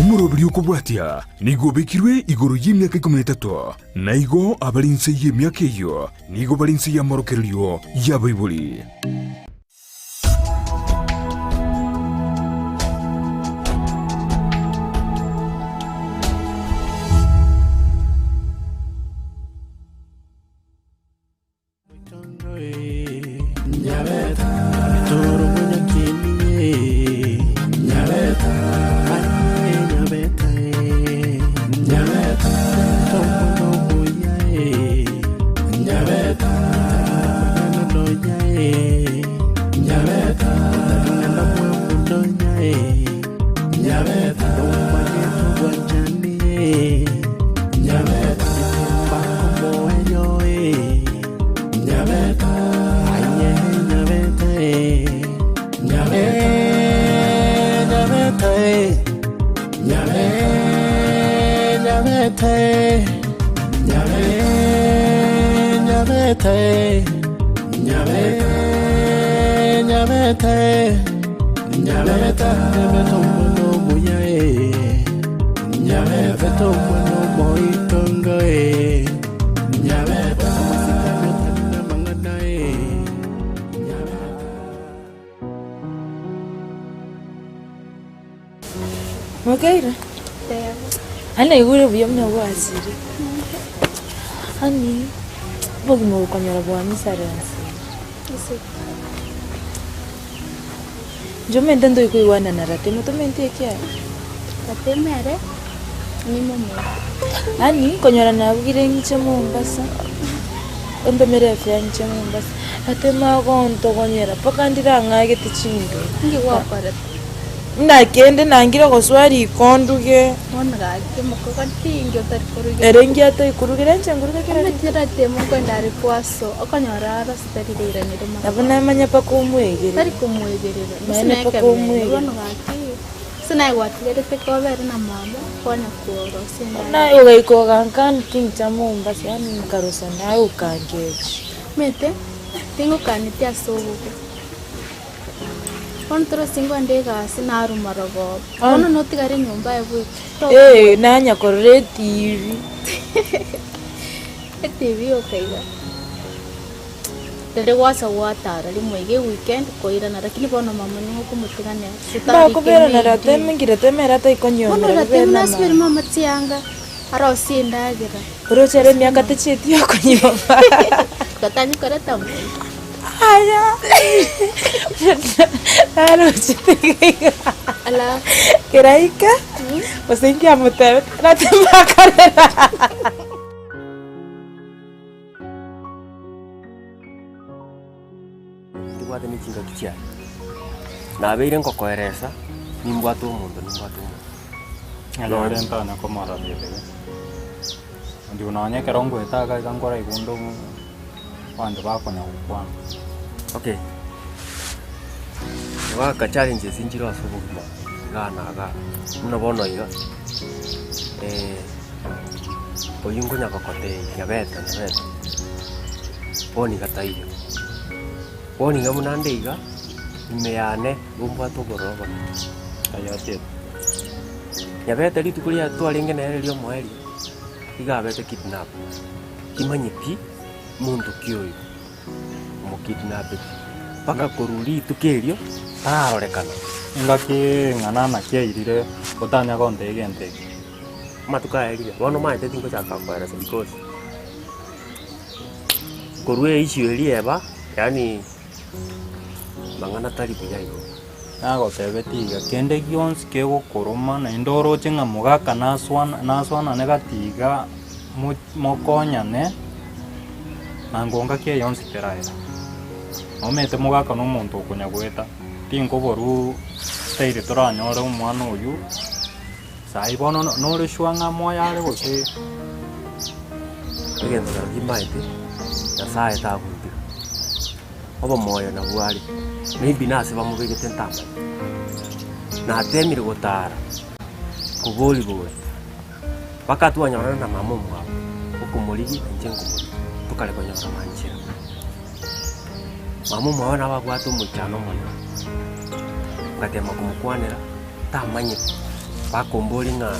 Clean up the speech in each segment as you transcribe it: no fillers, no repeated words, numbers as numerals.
Omoroberio okobwatia nigo obekirwe igoro y'emiaka ikomi na etato, na igo abare inse y'emiaka eyio nigo bare inse y'amorokererio y'abaibori. Mokeire? Yaani naigure buya buna gwachire, yaani obogima obo okonyora bwamisaranse. Inche omanyete ntoi koigwana na Ratemo tomanyeti ekiagera? Ratemo ere nimomanyete. Yaani nkonyora nabugire ng'iche Mombasa, ontomere efare ng'iche Mombasa, Ratemo agontogonyera mpaka ndire ang'agete chindoro. Inki gwakorete? Buna kende nangire gosoa riko nduge. Bono gaki mokoga tingi otari koruga. Ere inki atari korugera inche nkoruge kera rituko. Omanyete ratemo nkoenda are kwaso okonyora arose tari riranire mono. Nabo namanya mpaka omwegerere. Tari komwegerera. Maene mpaka omwegerere. Bono gaki ase naye gwatigarete kobere na mama kwanya korosia endagera. Naye ogaika ogankania tincha Mombasa yaani nkarosa naye okangechi. Omanyete tingokaneti ase obobe. Bono torosie nkonde egasi narwa marogoba. Bono notigare nyomba aye bweka. Ee, nanya korora etibi. Etibi yoka iga. Riria gwasa gwatara rimo iga eweekend koirana lakini bono mama nigo okomotiga nere. Bakobera na rateme nki rateme ere Bono ataikonyomera rateme bibere na nasibere mama. mama chianga, arosie endagera. Oroche ere emiaka techieti okonyoma. Gatanya koreta omonto. Aya narochete iga Alafu keraika gose nkiamotebete natema akarera. Ntibwate ne chingaki chiaye, nabeire ngokoeresa, nimbwate omonto nimbwate omonto. Nere ntanya komorora ribaga. Inche nonya ekero ngoeta iga iga nkoraigwa onde abanto bakonya gokwana. Okay, goaka challenges nchire ase obogima igaa na igaa, buna bono iga, oyio nkonya gokotebia nyabete nyabete, bono iga taiyo. Bono iga buna nde iga, ime yane nigo mbwate obororo obonene. Aye. Nyabete rituko riaye twarenge nere ria omoerio, iga abete kidnap, timanyeti monto ki oyo omokidnapeti, mpaka korwa rituko erio tararorekana. Engaki eng'ana naki airire otanya gontebia egento eke. Amatuko aerire, bono omanyete tingochaka koeresa because korwa eissue eria eba, yaani mang'ana tari buya igo. Nagotebetie iga, kende gionsi kegokoroma, naende oroche ng'a mogaka naswana naswanane gati iga mo mokonyane, na ngongaki eye yonsi teraera. Nomanyete mogaka na omonto okonya goeta, tinkoborwa style toranyore omwana oywo, saii bono nore sure ng'a moyo are gose. Egento nabo kimbaete, Nyasaye tagotiga. Obomoyo nabwo are, maybe nase bamobegete ntamanya. Natemire gotara, kobori bori, mpaka twanyorana na mama omwabo, okomorigia inche nkomorigia, tokare konyora manchera. Mama omwabo nabo abwate omoichano omonene, ngatema komokwanera, tamanyeti. Bakomboria ng'a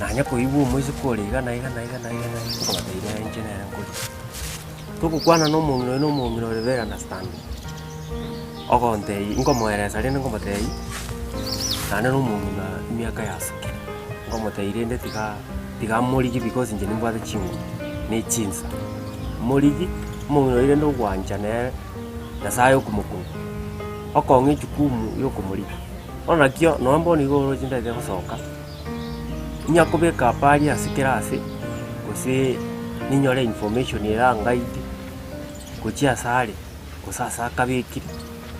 nanya koigwa omoiseke ore iga na iga na iga na iga na iga, nkobatebi nere inche nere nkorire. Togokwana na omong'ina oyo na omong'ina ore very understanding, ogontebia nkomoeresa rende nkomotebia, naende na omong'ina emiaka yasukire, nkomotebia rende tiga tiga morigie because inche nimbwate chinguru na echinsa, morigie, omong'ina oyio rende ogwancha nere Nyasaye okomokunga, okong'a ejukumu ya okomorigia. Bono nakio nonya bono igo oroche ndagete gosoka, inyakobeka habari ase kera ase, gose ninyore information erangaidie gochia ase are, gose ase akabekire.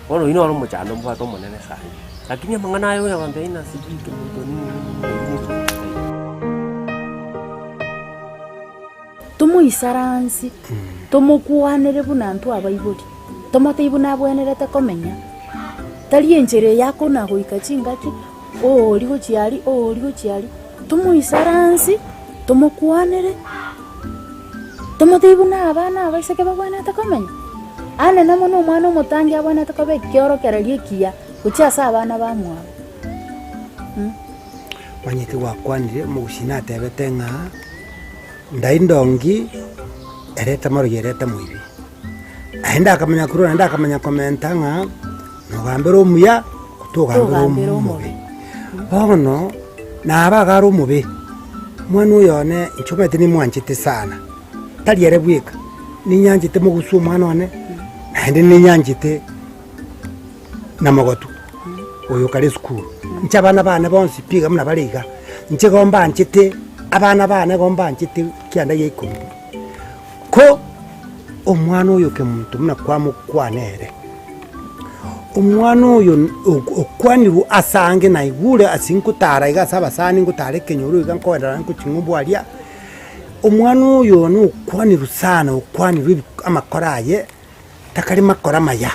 Bono oyio noro omochando mbwate omonene sana. Lakini amang'ana aya oyo agontebia ng'a sijui kemonto nini nini nini nini taiyo. Tomoisaransie, tomokwanere buna intwe abaibori, tomotebie buna abwenerete komenya, tari enchera eye akona goika chingaki, oori gochia aria, oori gochia aria, tomoisaransie, tomokwanere, tomotebie buna abana abaiseke babwenerete komenya. Anene mono omwana omotangi abwenerete koba ekiorokererio ekiya gochia ase abana bamwabo. Omanyete gwakwanire, omogusii natebete ng'a ndai ndongi erete morogi erete moibi. Naende akamanya korwa naende akamanya komenta ng'a nogambera omuya togambera Togambera omobe. omobe. Bono naba iga are omobe, omwana oyo one inche omanyete nimwanchete sana, tari ere bweka, ninyanchete mogusii omwana one, naende ninyanchete na mogotu oyo okare esukuru. Inche abana bane bonsi pi iga buna bare iga, inche igo mbanchete abana bane igo mbanchete kianda gia ikomi. Ko omwana oyo kemonto buna kwamokwana ere, omwana oyo okwanirwe ase ange naigure ase nkotara iga ase abasani ngotara ekenyoro iga nkoenderera nkoching'umbu aria, omwana oyo one okwanirwe sana okwanirwe ebi amakora aye. Takari makora maya.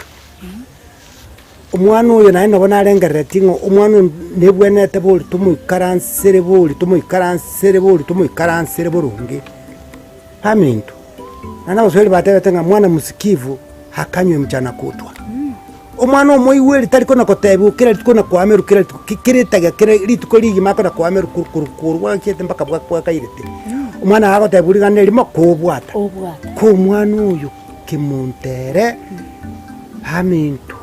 Omwana oyo naende nabo narengereretie ng'a omwana oyo nebwenerete bori tomoikaransere bori tomoikaransere bori tomoikaransere boronge. Baminto, naende abaswahili batebete ng'a mwana msikivu hakanywe mchana kutwa. Omwana omoigweri tari kona kotebiwa kera rituko na koamerwa kera rituko ki kera etageka kera rituko rigima akona koamerwa korwa korwa korwa bwagakiete mpaka bwa bwakairete. Omwana agotebiwa rigana erimo kobwata. Obwata. Ko omwana oyo kemonto ere aminto,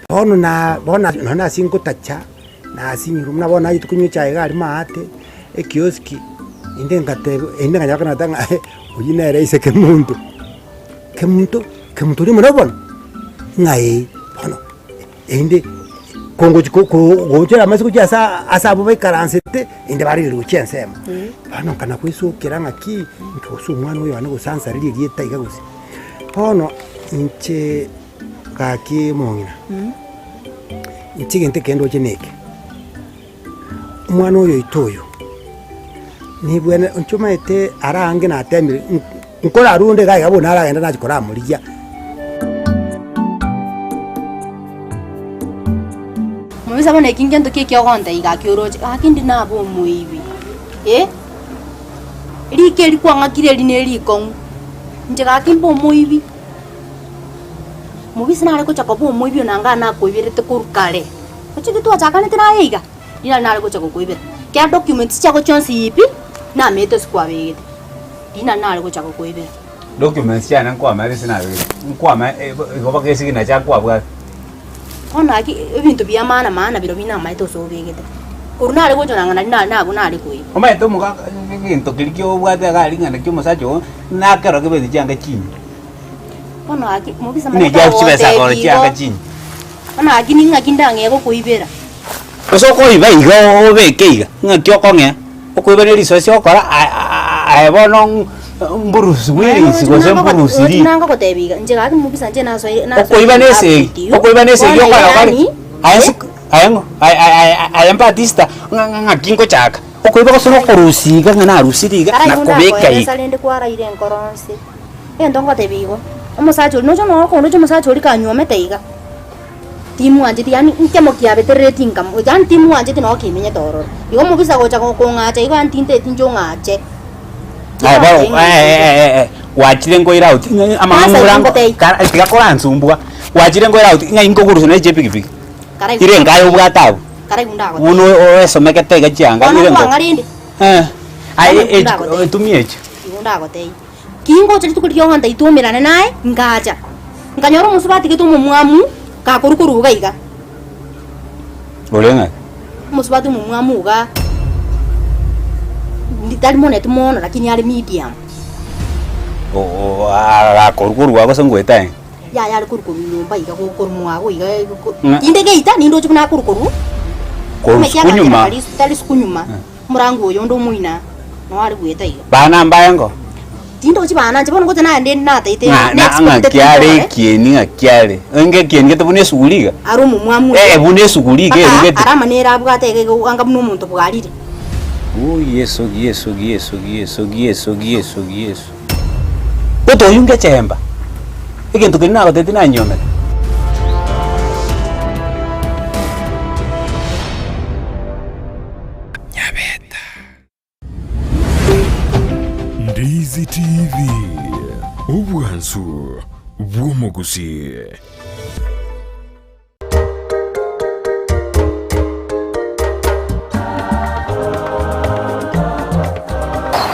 bono na bono nonye nase ngotacha, nasinyirwe buna bono nachete konywa echae iga aria maate, ekioski, inde ngateba inde nkanyora konata ng'a oywo nere ise kemonto, kemonto kemonto oria omonene bono, ng'a eh, bono Erinde kongochi ko- ko gochera amaiso gochia asa ase abwo baikaransete, inde barigereria gochia ensemo. Bono nkana goesokera ng'aki, inki gose omwana oyo one gose ansarerie erieta iga gose. Bono inche gaki omong'ina, inche egento ekende ndoche neke, omwana oyo oito oyo, nibwene inche omanyete ara ange natemire nkorarwa onde iga iga bono naragende nachia koramorigia. Mobisa bono eki ngento ki ekiogontebia gaki oroche, gaki ndi nabe omoibi eh? Riko eri kwang'akire eri ne rikong'u, inche gaki mbe omoibi? Mobisa nare gocha koba omoibi oyo nanga nakoiberete korwa kare, ochete twachakanete naye iga, riria nare gocha gokoibera, kera documents chiago chionsi pi, namanyete ase kwabegete, riria nare gocha gokoibera. Documents chiane nkwama ase nabegete, nkwama igo mpaka esignature nkwabwate. Bono gaki ebinto bia maana maana birobio namaete ase obegete. Korwa nare gocha nang'a nari nabwo nare koigwa. Omanyete omogaka egento keria kiobwate iga aria ng'a naki omosacha oo nakero kebete chianga chinyia. Bono gaki mobisa Buna echiago chibesa akoro chianga chinyia. Bono gaki ning'aki ndang'ee gokoibera. Gose okoiba iga obeke iga, ng'aki okong'ea? Okoiba ne risosi ogokora aye bono mburusi bw'erisi gose mburusi ri. Nanga gotebia iga, inche gaki mobisa inche nasoire Okoiba ne esegi, okoiba ne esegi okogera okore aye nsi aye ng'o aye mbatista ng'a ng'a ng'aki ngochaka. Okoiba gose nokorusia iga ng'a narusirie iga nakobeka iga. Rende kwaraire enkoro onsi, egento ngotebia igo, omosacha oria nocha nokondocha omosacha oria kanyuomete iga. Timwancheti, yaani nkemo kiabeterereti nkamo, yaani timwancheti noo kimenyete ororo. Igo omobisa gocha go- kong'acha igo yaani tinteti inche ong'ache. Aye bono eh eh eh gwachire nkoira out ng'a amang'ana Sasa orango ingotei. kara tiga koransumbua, gwachire nkoira out ng'a inkogurusa naye chepikipiki, Karai ire enkaye obwate abwo. Karaigwe ndagotebia. Buna oesomekete iga chianga Bono nire nko. nkwang'a rende. Eh, aye Bono echi ndagotebia. etumia echi. Igo ndagotebia. Ki ngocha rituko riria oganta itomerane naye, ngacha. Nkanyora omosubati gete omomwamu, gakorwa korwa iga iga. Ore ng'aki? Omosubati omomwamu iga, tari moneti mono lakini are medium. Agakorwa korwa gose ngoeta aye? Yaya are korwa korwa nyomba iga gokorwa mwago iga Ng'a. inde geita ninde oche buna akorwa korwa Korwa Omeki suku nyuma. agachera tari suku nyuma omorango oyo onde omoina noo are goeta iga. Bana mbaye ngo? Tindochi bana inche bono ngocha naende nataete Ng'a na ng'aki are ekieni ng'aki are. Onge ekieni gete buna esuguri iga. Are omomwamu Eh buna esuguri iga Mpaka erugete. are amanere abwate iga iga anga buna omonto bwarire. Ooh Yeso Yeso Yeso Yeso Yeso Yeso Yeso. Gote oyio ngechemba, egento keria nagotebetie nanyomete. Nyabeta. Ndizi TV, obwansu bw'omogusii.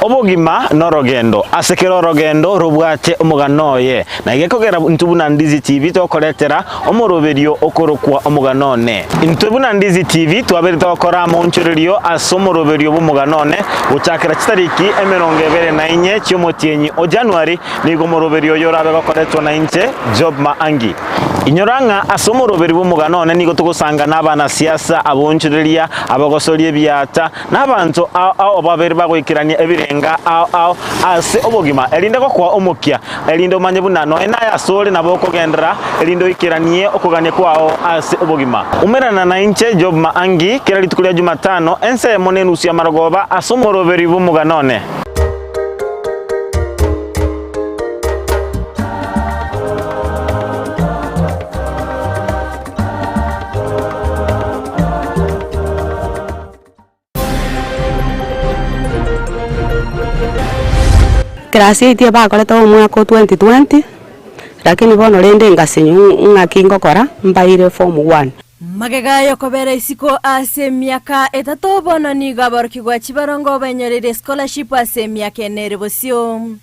Obogima norogendo, ase kera orogendo robwate omogano oye, na gekogera intwe buna Ndizi TV tokoretera omoroberio okorokwa omogano one. Intwe buna Ndizi TV twaberete gokora amaonchorerio ase omoroberio bw'omogano one gochakera chitariki 24 chi'omotienyi o January, nigo omoroberio oyo orabe gokoretwa nainche Job Maangi. Inyora ng'a ase omoroberi bw'omogano one nigo togosanga nabanasiasa, aboonchoreria, abagosoria ebiata, na abanto ao ao babere bagoikerania ebirenga ao ao ase obogima, erinde gokoa omokia, erinde omanye buna nonya naye asore nabo okogenderera, erinde oikeranie okogania kwao ase obogima. Umerana nainche Job Maangi kera rituko ria Jumatano, ensemo nenusu ya marogoba ase omoroberi bw'omogano one. Class eight bakorete omwaka o 2020, lakini bono rende ngasinywa ng'aki ngokora, mbaire form one. Magega y'okobera isiko ase emiaka etato bono nigo aborokigwa chibarongo bainyoreire scholarship ase emiaka ene ere bosio.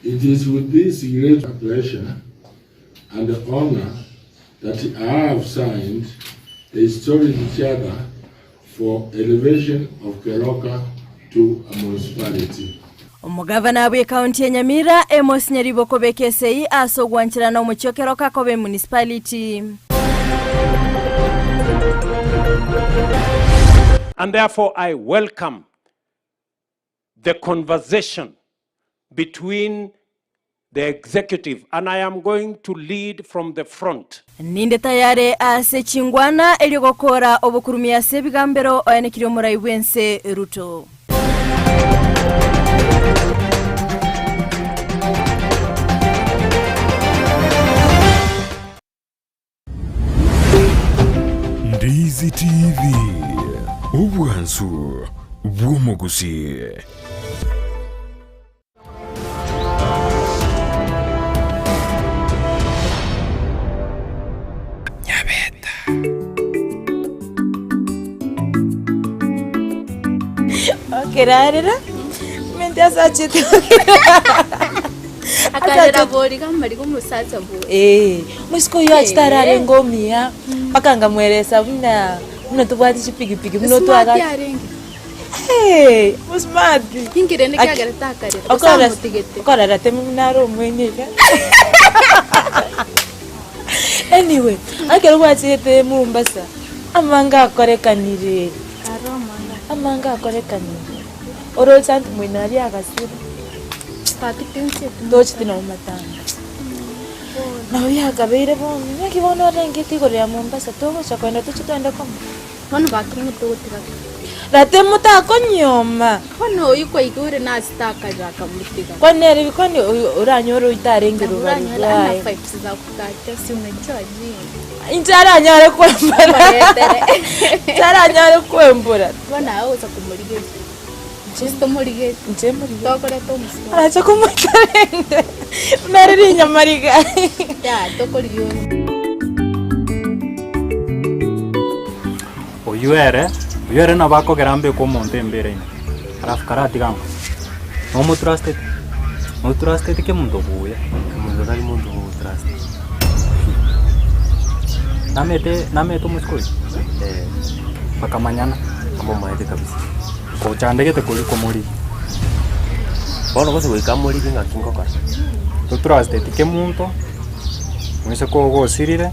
It is with this great pleasure and honor that I have signed the historic charter for elevation of Keroka to a municipality. Omogavana bw'ekaunti ya Nyamira, Amos Nyaribo kobeka esegi ase ogwancherana omochie o Keroka koba emunicipality. And therefore I welcome the conversation between the executive and I am going to lead from the front. Ninde tayare ase chingwana erio gokora obokurumia ase ebigambero oenekirie omorai bw'ense Ruto. Ndizi TV, obwansu bw'omogusii. Okerarera, mente ase achete Akarera bori kamariga omosacha bori. Eh, omosike oyio achete ararenge omuya, mpaka nkamweresa buna buna tobwate chipikipiki buna Smart otwaga arenge. Hey, omosmart. Inki rende Aki- kiagerete akarera? Gose okorora amotigete? okorora teme buna are omwene iga. Anyway, ekero gwachete Mombasa, amanga akorekanire, Aro amanga. amanga akorekanire. Oroche anto moino aria agasira. Gaki tinchieti Tocheti nabo matanga. Nabo biakabeire bono, naki bono orengete igoro ya Mombasa togocha kogenda toche togende komo. Bono gaki ng'o togotiga ki? Rate motakonyoma. Bono oyio kwaigure nase takarera akamotiga. Kwani nere kwani oranyore oyo tarenge Nabo robari oranyore ana rwaye. vibes za kukacha si unajua jini. Inche aranyare kwembora. Omoretere. Inche aranyare kwembora. Bono aye ogocha komorigeria. Gose tomorigetie? Inche morigetie. Tokoreta omosubati. Arache komoita rende. Buna are rinyamariga. Yaya tokorigia onde. Oyio ere, oyio ere nabo akogera mbeke omonto embera ime, alafu karatiga ang'o? Nomotrusteti? Notrusteti kemonto buya? Omonto tari monto ogotrust. Namete namete omosike oyio? Eh. Bakamanyana? Amomaete kabisa. Gochandegete koria komorigia. Bono gose goika amorigie ng'aki ngokora? Totrusteti kemonto, moiseke ogo osirire.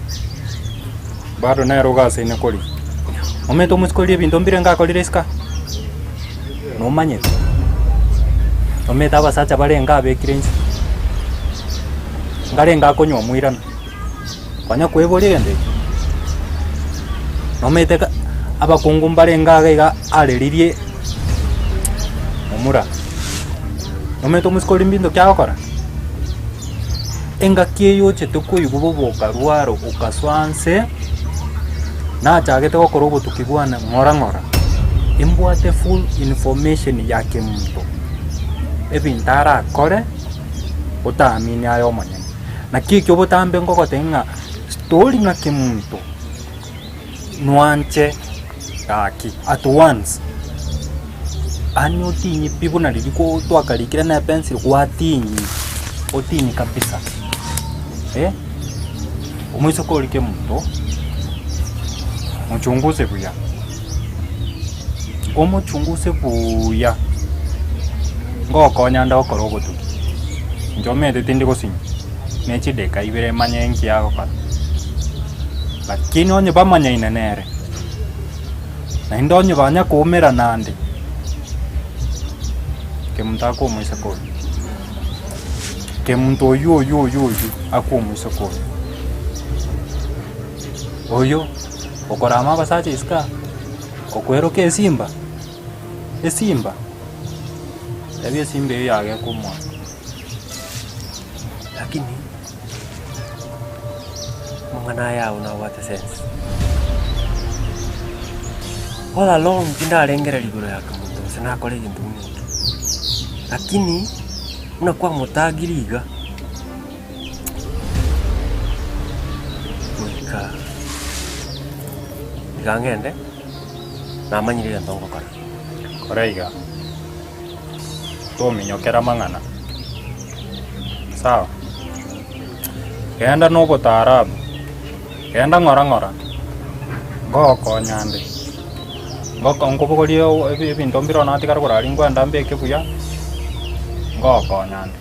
Bado nere ogasaine koria. Omanyete omosike oria ebinto mbire ngakorire isiko aa? Nomanyete? Omanyete abasacha barenge abekire inse? Ngarenge akonywa omoirana, konya kweboria egento ekio? Nomanyete ka abakungu mbarenge iga iga areririe momura. Nomanyete omosike oria mbinto ki agokora? Engaki eye ochete koigwa bobe okarwara okasoa nse, nachagete gokora obotuki bwane ng'ora ng'ora, imbwate full information ya kemonto, ebinto arakore, otaamini aye omonyene. Naki ekio botambe ngogotebia ng'a story ng'a kemonto, nwanche gaki at once, yaani otinyi pi buna riria ko twakarikire na epencil gwatinyi, otinyi kabisa eh, omoiseke oria kemonto, mochunguse buya, omochunguse buya, ngokonya nde gokora obotuki, inche omanyete tindi gosinywa, ne chideka ibere manye nki agokora. Lakini onye bamanyaine nere, naende onye banya koumerana ande, kemunto akwe omoiseke oyo, kemunto oywo oywo oywo oywo akwe omoiseke oyo. Oyo okorama abasacha isiko aa, okweroka esimba, esimba, tebia esimba eywo yageka omwana. Lakini. Amang'ana aya ao nabwate sense. All along tindarengereria igoro ya kemonto gose nakore egento buna eke, lakini buna kwamotangire iga, goika iga ngende, namanyire egento ngokora. Kora iga, tominyokera amang'ana. Sawa? Genda na obotaarabu, genda ng'ora ng'ora, ngogokonya nde, ngoko nkobogorie ebi ebinto mbire natigare korara nkwenda mbeke buya, ngogokonya nde.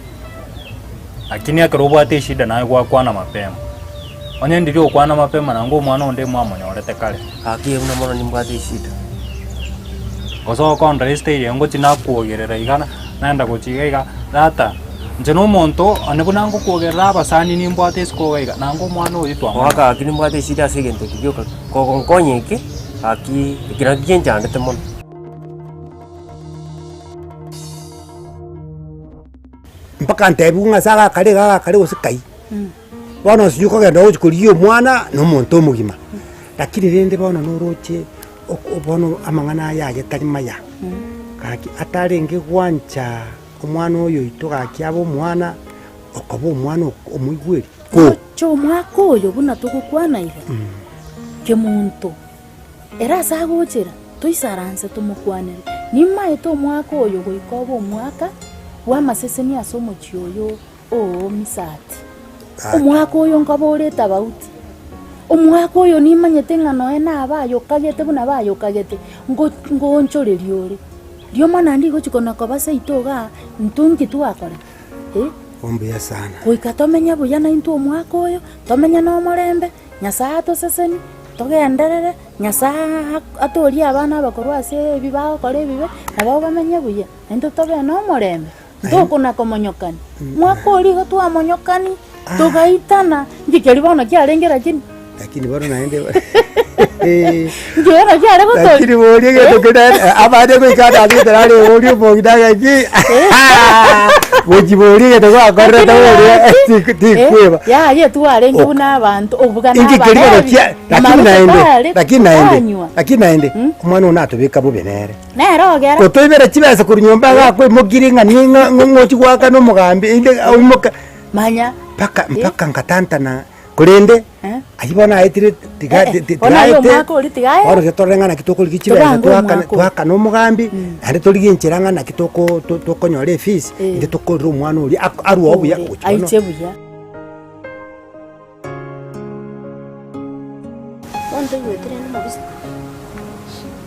Lakini ekero obwate eshida naye gwakwana mapema, onye ndiria okwana mapema nangwe omwana onde mwamonyorete kare. Gaki buna mono nimbwate eshida. Gose okondora estage eye ngochi nakwogerera iga naenda gochia iga iga, tata inche na omonto one buna ngokwogerera abasani nimbwate isiko iga iga, nanga omwana oyio twamanya. Goaka gaki nimbwate eshida ase egento eke gioka, kogonkonya eke, gaki eke nakio kenchandete mono. Mpaka ntebiwe ng'a ase agakare iga agakare gose kai. Bono sijui kogenda ogochi korigia omwana na omonto omogima, lakini rende bono noroche oko bono amang'ana aya aye tari maya, gaki atarenge gwancha omwana oyo oito gaki abe omwana, okoba omwana ok omoigweri ko. Roche omwaka oyo buna togokwana iga, kemonto ere ase agochera toisaranse tomokwanere, nimaete omwaka oyo goika obe omwaka bw'amaseseni ase omochie oyo oo Misati. Omwaka oyo nkoba ore etabauti, omwaka oyo nimanyete ng'a nonya nabayokagete buna bayokagete, ngo ngoonchoreria ore. Rioma naende rigochi kona koba seito igaa, intwe nki twakora eh? Mbuya sana. Goika tomenye buya naintwe omwaka oyo, tomenye na omorembe, Nyasaye atosesenie, togenderere, Nyasaye atorie abana aba korwa ase ebi bagokora ebibe, nabo bamenye buya, naintwe tobe na omorembe. Ntokona komonyokania. Mwaka oria igo twamonyokani, togaitana, inki keria bono kiarenge lakini? Lakini bono naende Inki bono kiare gotoria? Lakini boria egento kere abande goika ande ase ekero are boria omong'ina ng'aki gochi boria egento gwakorete boria tikweba. Yaya etwarenge buna abanto obuga Inki keria bono nabarebi, kia lakini amaruto naende tware lakini naende twanywa. lakini naende omwana oyo natobeka bobe nere. Nere ogera. Otoibere chibesa korwa nyomba iga akoimokirie ng'a ning'o ng'o ng'ochi goakana omogambi inde oimoke Manya. mpaka mpaka ngatantana. Korende, ayio bono aetire tiga Eh, ti- ti- bono ayio tigaete, omwaka oria tigaera. bono tiga torore ng'a naki tokorigia chibesa Tobange toakane omwaka oria. toakane omogambi, naende torigie enchera ng'a naki toko to- tokonyora efees, Eh. inde tokorere omwana oria ak- arwe oo buya Ore, gochia bono. aiche buya. Bono toigwete rende mobisa,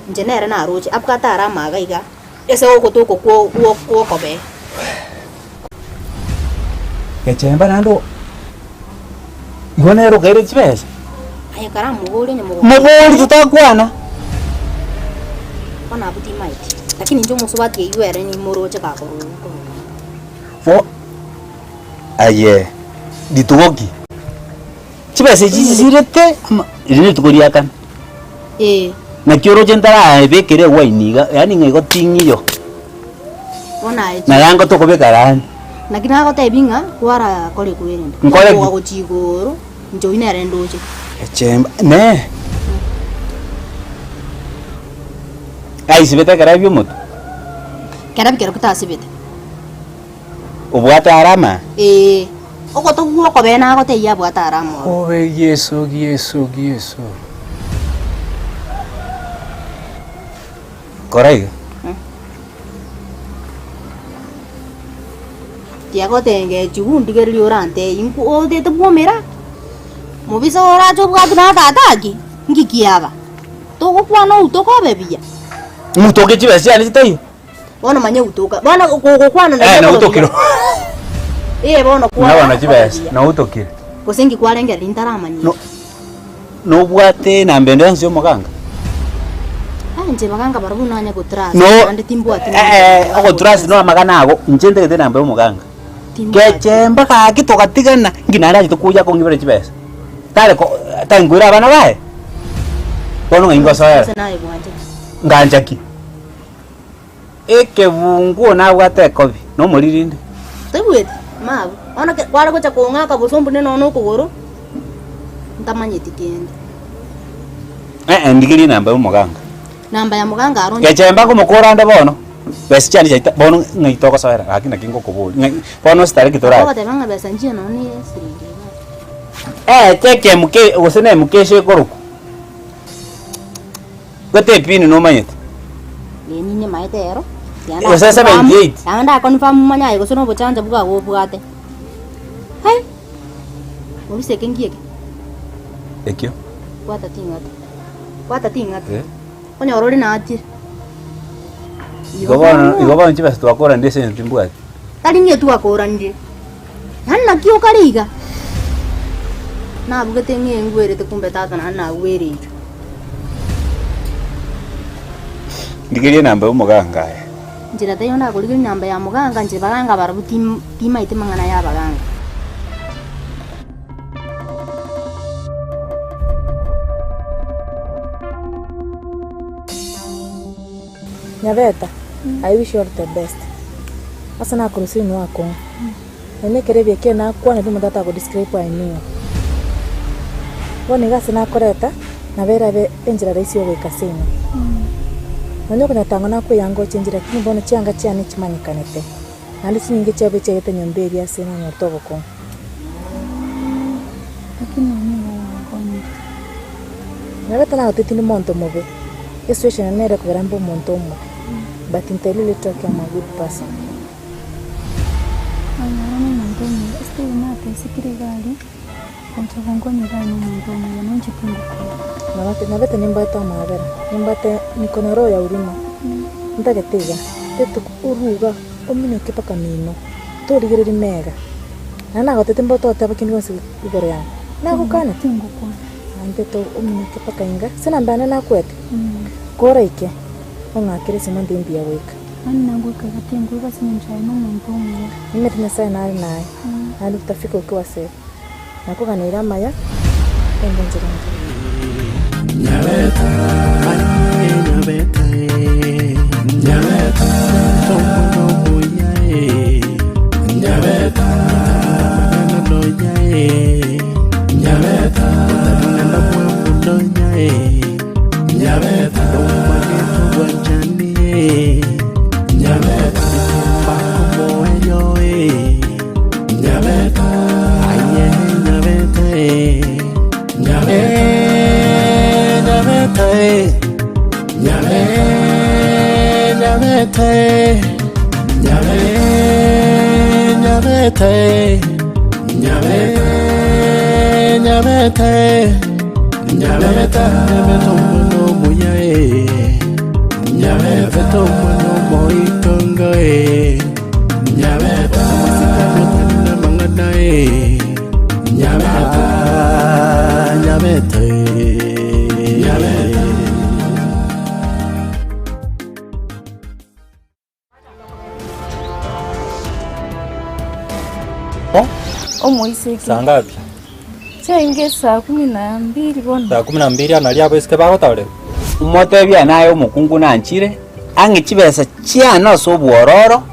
inche nere naroche abwate are amaga iga, ase ogoto oko kwo kwo kwokobee. Gechemba naende o- igo nere okaire chibesa. Aye karamoborie onye mogo Mobori totakwana. Bono abwo timaeti, lakini inche omosubati eywo ere nimoroche gakorwa korwa. Bo aye rituko ki? Chibesa echi chisirete ama eri nerituko ria kane. Ee. Naki oroche ntarabekera ewaini iga, yaani ng'a igo ting'iyo. Bono aye Na yango tokobeka rani. Naki nagotebi ng'a kwara kore kwerende. Nkore ki? Okoa gochia igoro, inche oyio nere ndoche. Echemba ne aisibete ekero abia omotwe. Kera bikero kitasibete. Obwate arama? Ee, ogotogwa okobe nagotebia abwate arama oro. Obe Yeso, Yeso, Yeso. Kora iga. Tiagotengechiwa ondigererie orantebie nko otete bwomera, mobisa orache obwate na tata aki, nki kiaba? Togokwana outoka obe buya. Motoke chibesa chiane chitaiyo. Bono manya utoka. Bono gogokwana Eh, na nautokire. Eh, bono kwana. Nabono chibesa, nautokire. Gose nki kwarengereria ntaramanyia. No, nobwate enamba ende yonsi y'omoganga? Ah, inche baganga barabwo nanye gotrust, No, naende timbwati eh, eh, ogotrust no amagana ago, inche ntagete enamba y'omoganga. Timbwati. Gechemba gaki togatigana, nki naende achete koyia kong'ibera chibesa. Tare ko tankoira abana baye? Bono ng'ai ngosoera? Gose naye bwanchete. Ngancha ki? Ekebunguo nabwate ekobi, nomoririnde. Toigweti? Mabu. Bono ke kware gocha kong'aka bosa ombune nonya na okogoro, ntamanyeti kende. Eh, ndigerie enamba ya omoganga. Namba ya moganga aro onye. Gechemba nkomokora ande bono, besa chiane chiaita bono ng'ai togosoera gaki naki ngokoboria ng'ai bono sitariki torari. Ogoteba ng'a besa nchiyo nonya na esiringi iga. Eh, cheki emuke gose na emukesha ekorokwa. Gete epini nomanyete? Ee ninyemaete ero. Gose 78. Yanga ndaconfirm manye aye gose nobochancha bwago obwate. Hai! Obise eke nki eke? Ekio. Bwata ting'ata. Bwata ting'ata. Eh. Onyore ore natire. Igo bono igo bono chibesa twakoranire ase eng'encho timbwati. Tari ng'a twakoranire. Yaani naki okare iga? Nabugete ng'a engwerete kumbe tata naende nagwereirwe. Ndigerie enamba ya omoganga aye. Nchera taiyo ndakorigeria enamba ya omoganga inche baganga barabwo tim timaeti mang'ana ya abaganga. Nyabeta, I wish you all the best. Ase nakorosire inwe akong'u. Nonya ekero ebiya ekiya nakwanete omonto atago describe I knew. Bono iga ase nakoreta, nabo erabe enchera rahisi yogoika ase inwe. Nonya okonyatangwa nakweyanga gocha enchera lakini bono chianga chiane chimanyekanete. Naende chinyinge chiabo echiagete nyomba eria ase nanyorete obokong'u. Lakini nigo gwankonyire. Nyabete nagotebia tindi monto mobe, esituation eye nere ekogera mbe omonto omobe, but inte really talk am a good person. Onyore nomonto omuya, ase taibo natesekire iga aria, gocha gonkonya iga aye nomonto omuya, nonche tingokora. Nabate nabete nimbwate amaabera, nimbwate niko na roho ya huruma, ntagete iga, rituko oruga ominyoke mpaka mino, torigereria mega, naende nagotebia timbote goteba kende gionsi igoro yane, nagokanete? Tingokwana. Naintete ominyoke mpaka inga, ase namba yane nakwete, koraike, ong'akere esimo nde mbuya goika. Yaani nagoika iga tinkoigwa ase eng'encho aye nomonto omuya. Nimanyete Nyasaye nare naye, naende utafika ukiwa safe. Nakoganeire amaya, tende enchera engiya. Nyabeta, aye nyabeta, eh, nyabeta, tomwana omuya, eh, nyabeta, magana donya, eh, nyabeta, otabang'anda mwamu donya, eh, nyabeta, domagete obwanchani, eh, nyabeta, mbakomoeyo, eh, nyabeta, aye nyabeta, eh. Nyabeta eh, Nyabeta, Nyabeta eh, Nyabeta, Nyabeta eh, Nyabeta, Nyabeta eh, Nyabeta, Nyabeta omwana omuya eh, Nyabeta omwana omoitongo eh, Nyabeta omosikani otari namang'ana eh, Nyabeta, Nyabeta eh, Nyabeta. Omoiseke. Saa ngapi? Chiaenge saa kumi na mbili bono. Saa kumi na mbili anaria abaiseke bagotaorerwa. Motebie naye omokungu nanchire, ang'e chibesa chiane ase obwororo,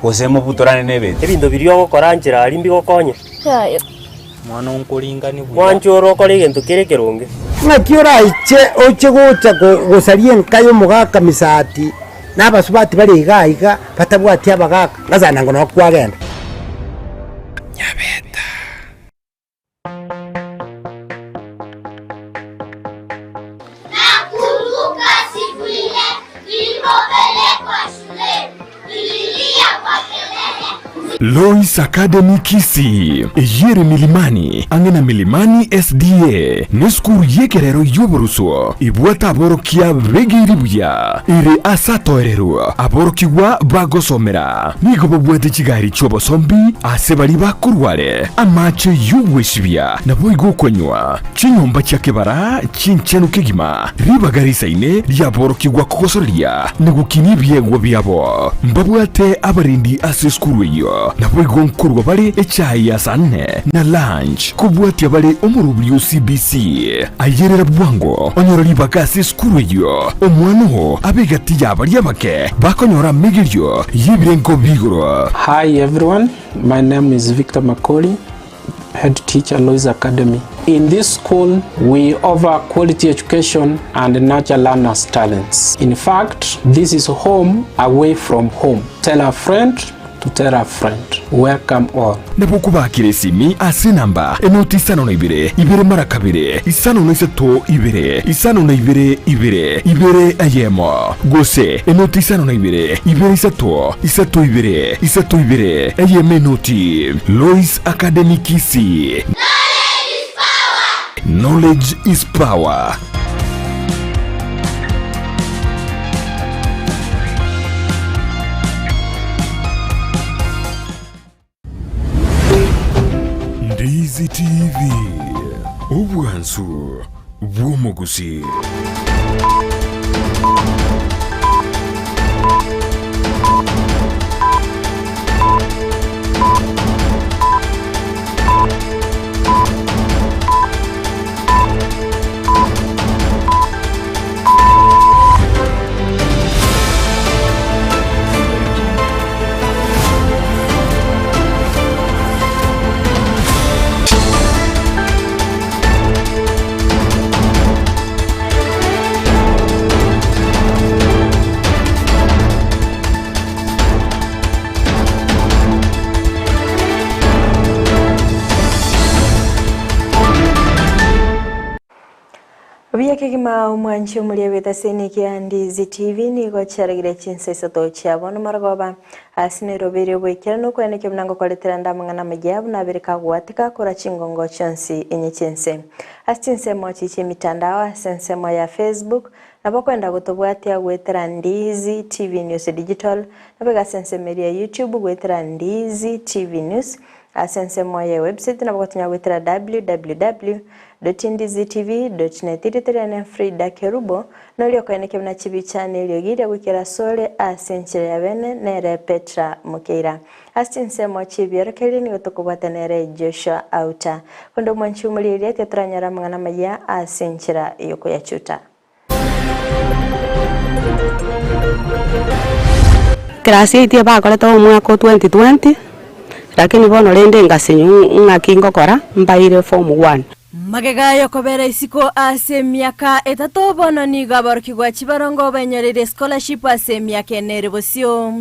gose mobutorane nebeti. Ebinto biria ogokora nchera aria mbigokonye. Yaya. Mwana onkoringani buya. Mwanche ore okore egento kere ekeronge. Ng'aki oraiche oche gocha gosaria enka y'omogaka Misati, na abasubati bare iga aiga batabwati abagaka, ng'a nango nao kwagenda. Nyabeta. Nakumbuka siku ile nilipopelekwa shuleni, nililia kwa kelele. Lois Academy Kisii, eyio ere Milimani, ang'e na Milimani SDA, nesukuru y'ekerero y'oboruso ebwate aborokia begeiri buya, ere ase atoererwa aborokigwa bagosomera. Nigo babwate chigari chi'obosombi ase baria bakorwa are, amache y'ogwesibia, naboigo okonywa, chinyomba chia kebara chinchenu kegima, ribaga risaine riaborokigwa kogosoreria na gokinia ebiegwa biabo. Mbabwate abarendi ase esukuru eyio, naboigo nkorua bare echae ya saa nne na lunch, kobwatia bare omorobiri o CBC. Ayerera bwango onyore ribaga ase esukuru eyio, omwana oo abe egati ya baria abake bakonyora amegerio y'ebirengo bi'igoro. Hi everyone, my name is Victor Makori, head teacher Lois Academy. In this school, we offer quality education and nurture learners' talents. In fact, this is home away from home. Tell a friend to tell a friend. Welcome all. Nabo okobakera esimi ase enamba enoti isano na ibere, ibere mara kabere, isano na isato ibere, isano na ibere ibere, ibere eyemo, gose enoti isano na ibere, ibere isato, isato ibere, isato ibere, eyemo enoti. Lois Academy Kisii. Knowledge is power. Ndizi TV, obwansu bw'omogusi. Buya kegima omwanchi omoria bw'etaseni kia Ndizi TV nigo chiaragire chinsa isato chia bono marogoba ase Nairobi erio bw'ekerero nokwenekia buna ngokoretera nde amang'ana amaya buna abere kagwatika kora chingongo chionsi enye chi'ense. Ase chinsemo chi chi'emitandao ase ensemo ya Facebook nabo okwenda gotobwatia goetera Ndizi TV News Digital nabo iga ase ensemo eria ya YouTube goetera Ndizi TV News Ase ensemo ye website nabo gotonya goetera www.ndizitv.net Erieta riane Frida Kerubo, noria okoenekia buna chibicha na eriogi riria goikera asore ase enchera ya bene nere Petra Mokeira. Ase chinsemo chi'ebiorokererio nigo tokobwata nere Joshua Auta. Konde omwanchi omorieria tiatoranyora amang'ana amaya ase enchera y'okoyachuta. Class eight bakorete omwaka o 2020, lakini bono rende ngasinywa ng'aki ngokora, mbaire form one. Magega y'okobera isiko ase emiaka etato bono nigo aborokigwa chibarongo bainyoreire scholarship ase emiaka ene ere bosio.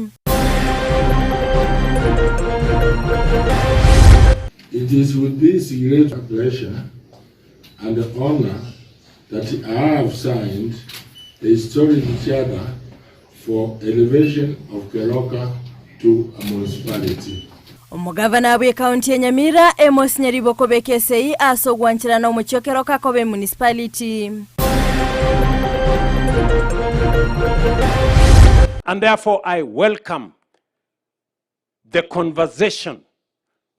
It is with this great pleasure and honor. that I have signed a historic charter for elevation of Keroka to a municipality. Omogavana bw'ekaunti ya Nyamira, Amos Nyaribo kobeka esegi ase ogwancherana omochie o Keroka koba emunicipality. And therefore I welcome the conversation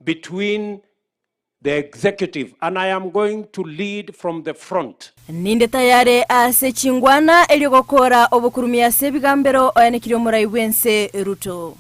between the executive and I am going to lead from the front. Ninde tayare ase chingwana erio gokora obokurumi ase ebigambero oenekirie omorai bw'ense Ruto.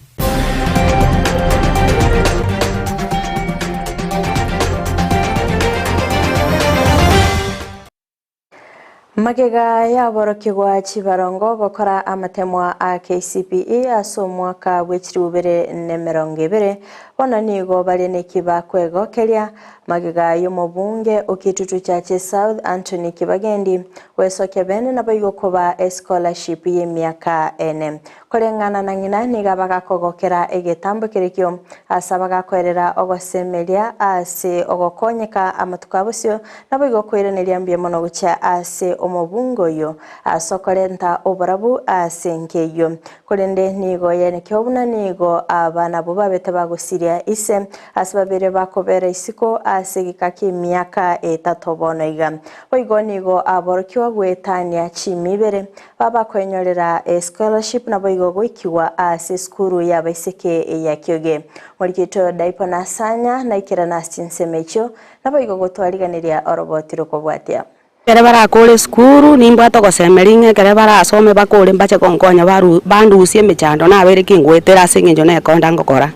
Magega y'aborokigwa chibarongo gokora amatemwa a KCPE ase omwaka bw'echiribu bibere na emerongo ebere, bono nigo bare nekiba kwegokeria magega y'omobunge o Kitutu Chache South Anthony Kibagendi gwesokia bene naboigo koba escholarship y'emiaka ene. Koreng'ana na ng'ina nigo abagakogokera egetambo kerekio ase abagakoerera ogosemeria ase ogokonyeka amatuko a bosio, naboigo koiraneria mbuya mono gochia ase omobunge oyio ase okorenta oborabu ase enka eyio. Korende nigo yaenekigwa buna nigo aba nabwo babete bagosiria ise ase babere bakobera isiko ase egeka ki'emiaka etato bono iga. Boigo nigo aborokigwa goetania chimi ibere Babakoenyorera escholarship naboigo goikigwa ase esukuru y'abaiseke ya Kioge. Morikito Daipo Nasanya naikerana ase chinsemo echio, naboigo gotwariganeria oroboti rokobwatia. Ekere barakore esukuru, nimbwate ogosemeria ng'a ekere barasome bakore mbache gonkonya baru bandusie emechando nabeire kingoetera ase eng'encho nekonda ngokora.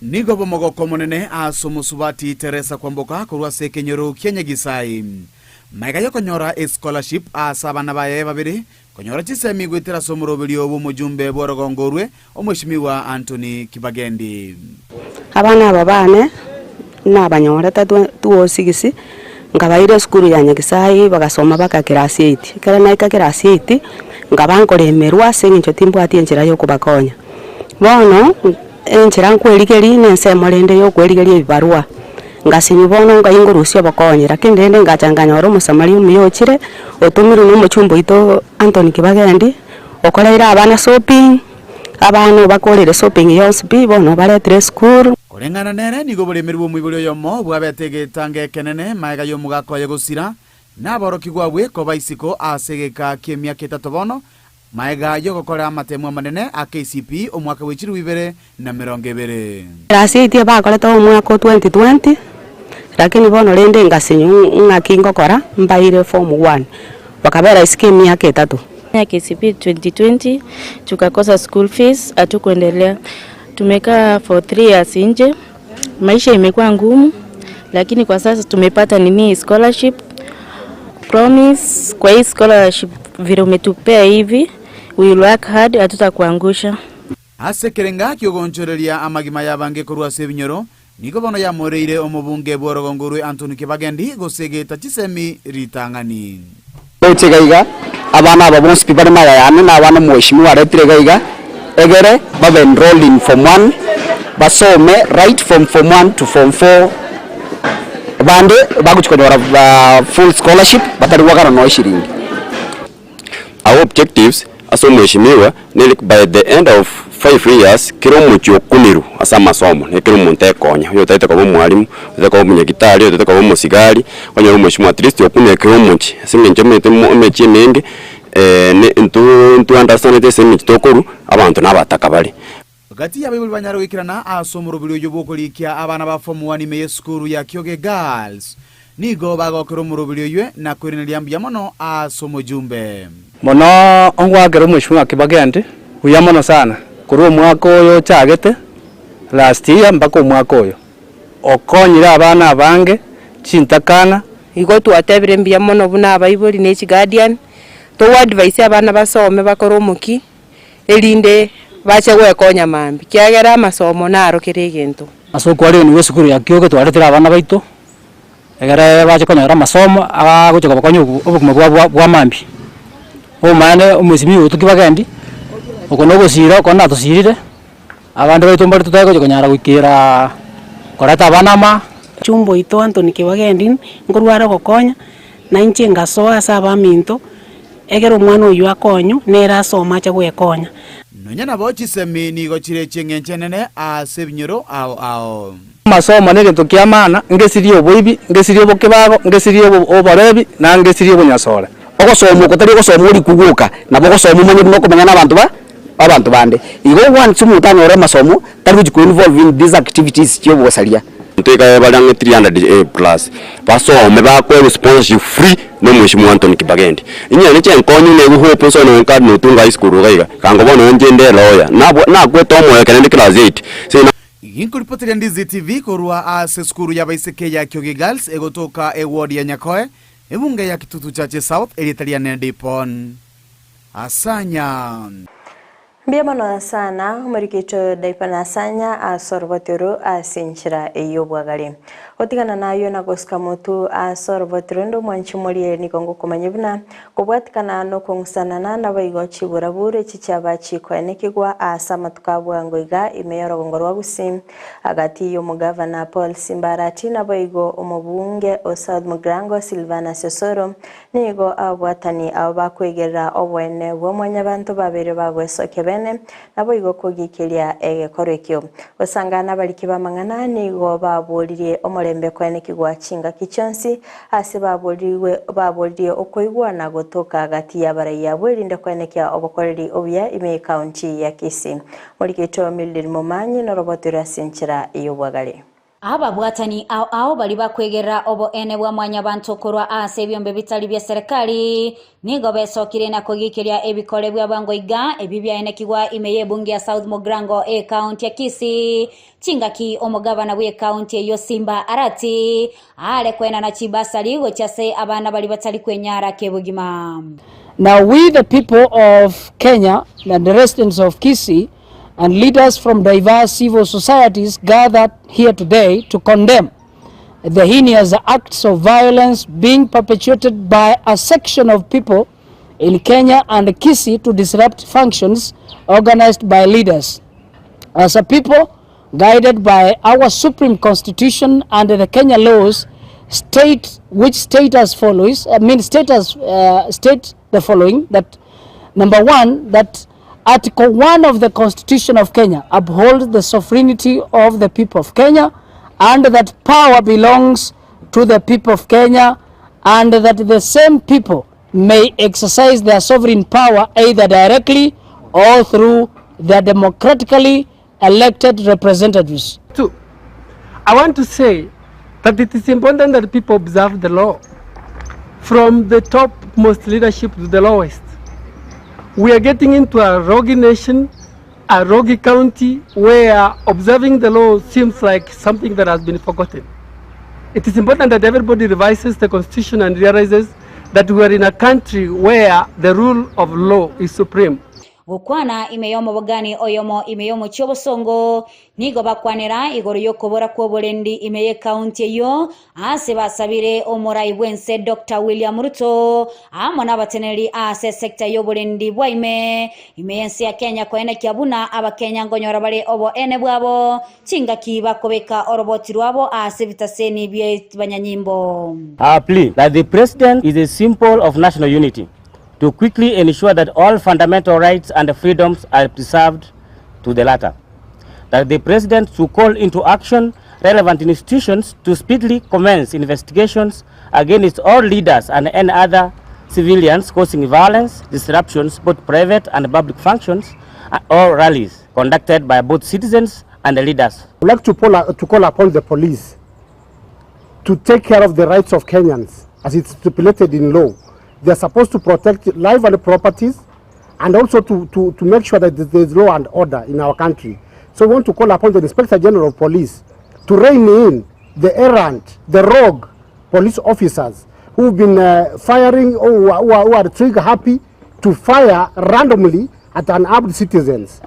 Nigo bomogoko omonene ase omosubati Teresa Kwamboka korwa ase ekenyoro kia Nyagisai. Magega y'okonyora escholarship ase abana baye babere, konyora chisemi goetera ase omoroberio bw'omojumbe bw'orogongo orwe, Omweshimiwa Anthony Kibagendi. Abana aba bane nabanyorete 2006, nkabaira esukuru ya Nyagisai bagasoma baka class eight. Ekero naika class eight, nkaba nkoremerwa ase eng'encho timbwati enchera ya okobakonya. Bono, enchera nkwerigeria na ensemo rende ya okwerigeria ebibarua. Ngasinywa bono ngai ngorusia obokonyi, lakini rende ngacha nkanyora omosamaria omuya ochire, otomirwe na omochumba oito Anthony Kibagendi, okoreire abana shopping, abana obakorire shopping yonsi pi, bono obaretire esukuru. Koreng'ana nere nigo oboremeri bw'omoibori oyomo bwabete egetango ekenene magega y'omogaka oye gosira, na aborokigwa abwe koba isiko ase egeka ki'emiaka etato bono, Magega y'ogokora amatemu amanene a KCPE omwaka bwe chilifu ibere na emerongo ebere. Class eight bakorete omwaka o 2020 lakini bono rende ngasinywa ng'aki ngokora mbaire form one bakabera isiko emiaka etato. Ya KCPE 2020 tukakosa school fees hatukuendelea. Tumekaa for 3 years nje, maisha imekuwa ngumu, lakini kwa sasa tumepata nini scholarship Promise kwa hii scholarship vile umetupea hivi we will work hard hatutakuangusha. Ase ekerenga ki'ogoonchoreria amagima y'abange korwa ase ebinyoro, nigo bono yamoreire omobunge bw'orogongo rwe Anthony Kibagendi gosegeta chisemi ritang'ani. Ndoche iga iga, abana aba bonsi pi bare maya yane na abana omweshimiwa aretire iga iga, egere babe enrolled in form one, basome right from form one to form four, bande bagochia konyora full scholarship batari goakana nonya eshiringi. Our objectives ase omweshimiwa nere by the end of 5 years kera omochie okunirwe ase amasomo ne kera omonto ekonya, oyo otagete koba omwalimu, otagete koba omonyagitari, otagete koba omosigari, okonyora omweshimiwa at least okunire kera omochie ase eng'encho omanyete mo emechie emenge ne intwe intwe understand ase emechie tokorwa, abanto na abataka bare. Gati y'abaibori banyare goikerana ase omoroberi oyio bw'okorikia abana ba form one ime y'esukuru ya Kioge Girls, nigo bagokera omoroberi oyio na koiraneria mbuya mono ase omojumbe. Mono ngoakera omweshimiwa Kibagendi buya mono sana korwa omwaka oyo ochagete last year mpaka omwaka oyo. Okonyire abana abange chintakana. Igo twatebire mbuya mono buna abaibori ne chiguardian, togo advise abana basome bakore omoki. erinde bache gwekonya mambia, ekiagera amasomo naro kera egento. Ase okwarigania gw'esukuru ya Kioge twaretire abana baito, egere bache konyora amasomo agocha kobakonya obogima bwabo bwa mambia. Obomaene omwesimigwa oito Kibagendi, oko na ogosira oko natosirire, abande baito mbare totari gocha konyara goikera koreta abana ama. Chumba oito Anthony Kibagendi, nkorware ogokonya, Na inche ngasoa ase abaminto, ekero omwana oyio akonywa, nere asome ache gwekonya. Nonya nabo chisemi nigo chire chi'engencho enene ase ebinyoro ao ao. Amasomo negento kia maana, ngesirie oboibi, ngesirie obokebago, ngesirie oborebi, na ngesirie obonyasore. Ogosoma oko tari ogosoma orikwe gwoka, nabo ogosoma omanye buna okomenya na abanto ba abanto bande. Igo once omonto anyore amasomo, tari gochi ko involve in these activities chia obosaria. Ntwekaye bare ang'e 300 plus basome bakoegwa sponsorship free na omweshimiwa Anthony Kibagendi. Inye niche nkonye negwe hope nsoe nonye Cardinal Otunga High School iga iga, kango bono inche inde elawyer, nabwa nakwete omoyo ekero inde class eight, se na. Ginkoripoteria Ndizi TV korwa ase esukuru y'abaiseke ya Kiogi Girls egotoka eward ya Nyakoe, ebunge ya Kitutu Chache South, erieta riane Dipon Asanya. Mbuya mono sana, omoriki oito Daipa Nasanya ase oroboti oro ase enchera ey'obwagare. Gotigana nayio na gosuka motu ase oroboti rwende omwanchi morie nigo ngokomanya buna kobwatikana nokong'usanana naboigo chiburaburu echi chiaba chikoenekigwa ase amatuko a bwango iga ime y'orogongo rwa Gusii agati y'omogavana Paul Simba Arati naboigo omobunge o South Mugirango Silvanus Osoro Nigo ababwatani abo bakwegerera oboene bwa mwanyabanto babeire bagwesokia bene, naboigo kogikeria egekorwa ekio. Gosangana nabariki b'amang'ana nigo baboririe omorembe koenekigwa chingaki chionsi, ase baborirwe baboririe okoigwana gotoka gati y'abarai abwo erinde koenekia obokoreri obuya ime y'ecounty ya Kisii. Morikito Mildred Momanyi noroboti ase enchera y'obwagare. Ababwatani ao ao baria bakwegerera oboene bwa mwanyabanto korwa ase ebiombe bitari bia serikali nigo besokire na kogiikeria ebikore bia bwango iga ebi biaenekigwa ime y'ebunge ya South Mugirango ekaunti ya Kisii chingaki omogabana bw'ekaunti eyio Simba Arati are koenana chibasari gochia ase abana baria batari kwenyara kebogima. Now we the people of Kenya and the residents of Kisii and leaders from diverse civil societies gathered here today to condemn the heinous acts of violence being perpetuated by a section of people in Kenya and Kisii to disrupt functions organized by leaders. As a people, guided by our Supreme Constitution and the Kenya laws, state which state as follows, I mean state as, state the following, that number one, that Article 1 of the Constitution of Kenya upholds the sovereignty of the people of Kenya and that power belongs to the people of Kenya and that the same people may exercise their sovereign power either directly or through their democratically elected representatives. Two, I want to say that it is important that people observe the law from the topmost leadership to the lowest. We are getting into a rogue nation, a rogue county, where observing the law seems like something that has been forgotten. It is important that everybody revises the constitution and realizes that we are in a country where the rule of law is supreme. Gokwana ime y'omobogani oyomo ime y'omochie obosongo, nigo bakwanera igoro y'okobora kw'oborendi ime y'ekaunti eyio, ase basabire omorai bw'ense Doctor William Ruto amo nabateneneri ase esecta y'oborendi bwa ime ime y'ense ya Kenya koenekia buna abakenya nkonyora bare oboene bwabo chingaki bakobeka oroboti rwabo ase ebitaseni bi'abanyanyimbo. Our plea that the president is a symbol of national unity to quickly ensure that all fundamental rights and freedoms are preserved to the latter. That the president to call into action relevant institutions to speedily commence investigations against all leaders and any other civilians causing violence, disruptions, both private and public functions, or rallies conducted by both citizens and the leaders. I would like to call upon the police to take care of the rights of Kenyans as it's stipulated in law. They are supposed to protect life and properties and also to make sure that there is law and order in our country. So we want to call upon the Inspector General of Police to rein in the errant, the rogue police officers who've been firing or who are trigger happy to fire randomly at unarmed citizens.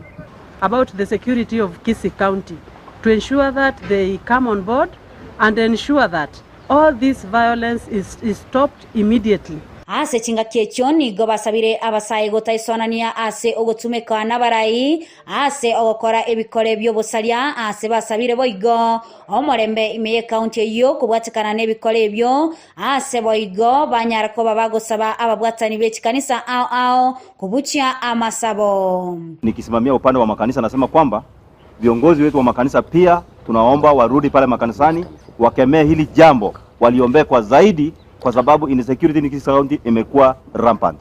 About the security of Kisii County, to ensure that they come on board and ensure that all this violence is stopped immediately. Ase chingaki echio nigo basabire abasae gotaisonania ase ogotumeka nabarai ase ogokora ebikore bi'obosaria ase basabire boigo omorembe ime y'ekaunti eyio kobwatekana nebikore ebio ase boigo banyara koba bagosaba ababwatani be chikanisa ao ao kobuchia amasabo. Nikisimamia upande wa makanisa nasema kwamba viongozi wetu wa makanisa pia tunaomba warudi pale makanisani wakemee hili jambo, waliombee kwa zaidi, kwa sababu insecurity in Kisii County imekuwa rampant.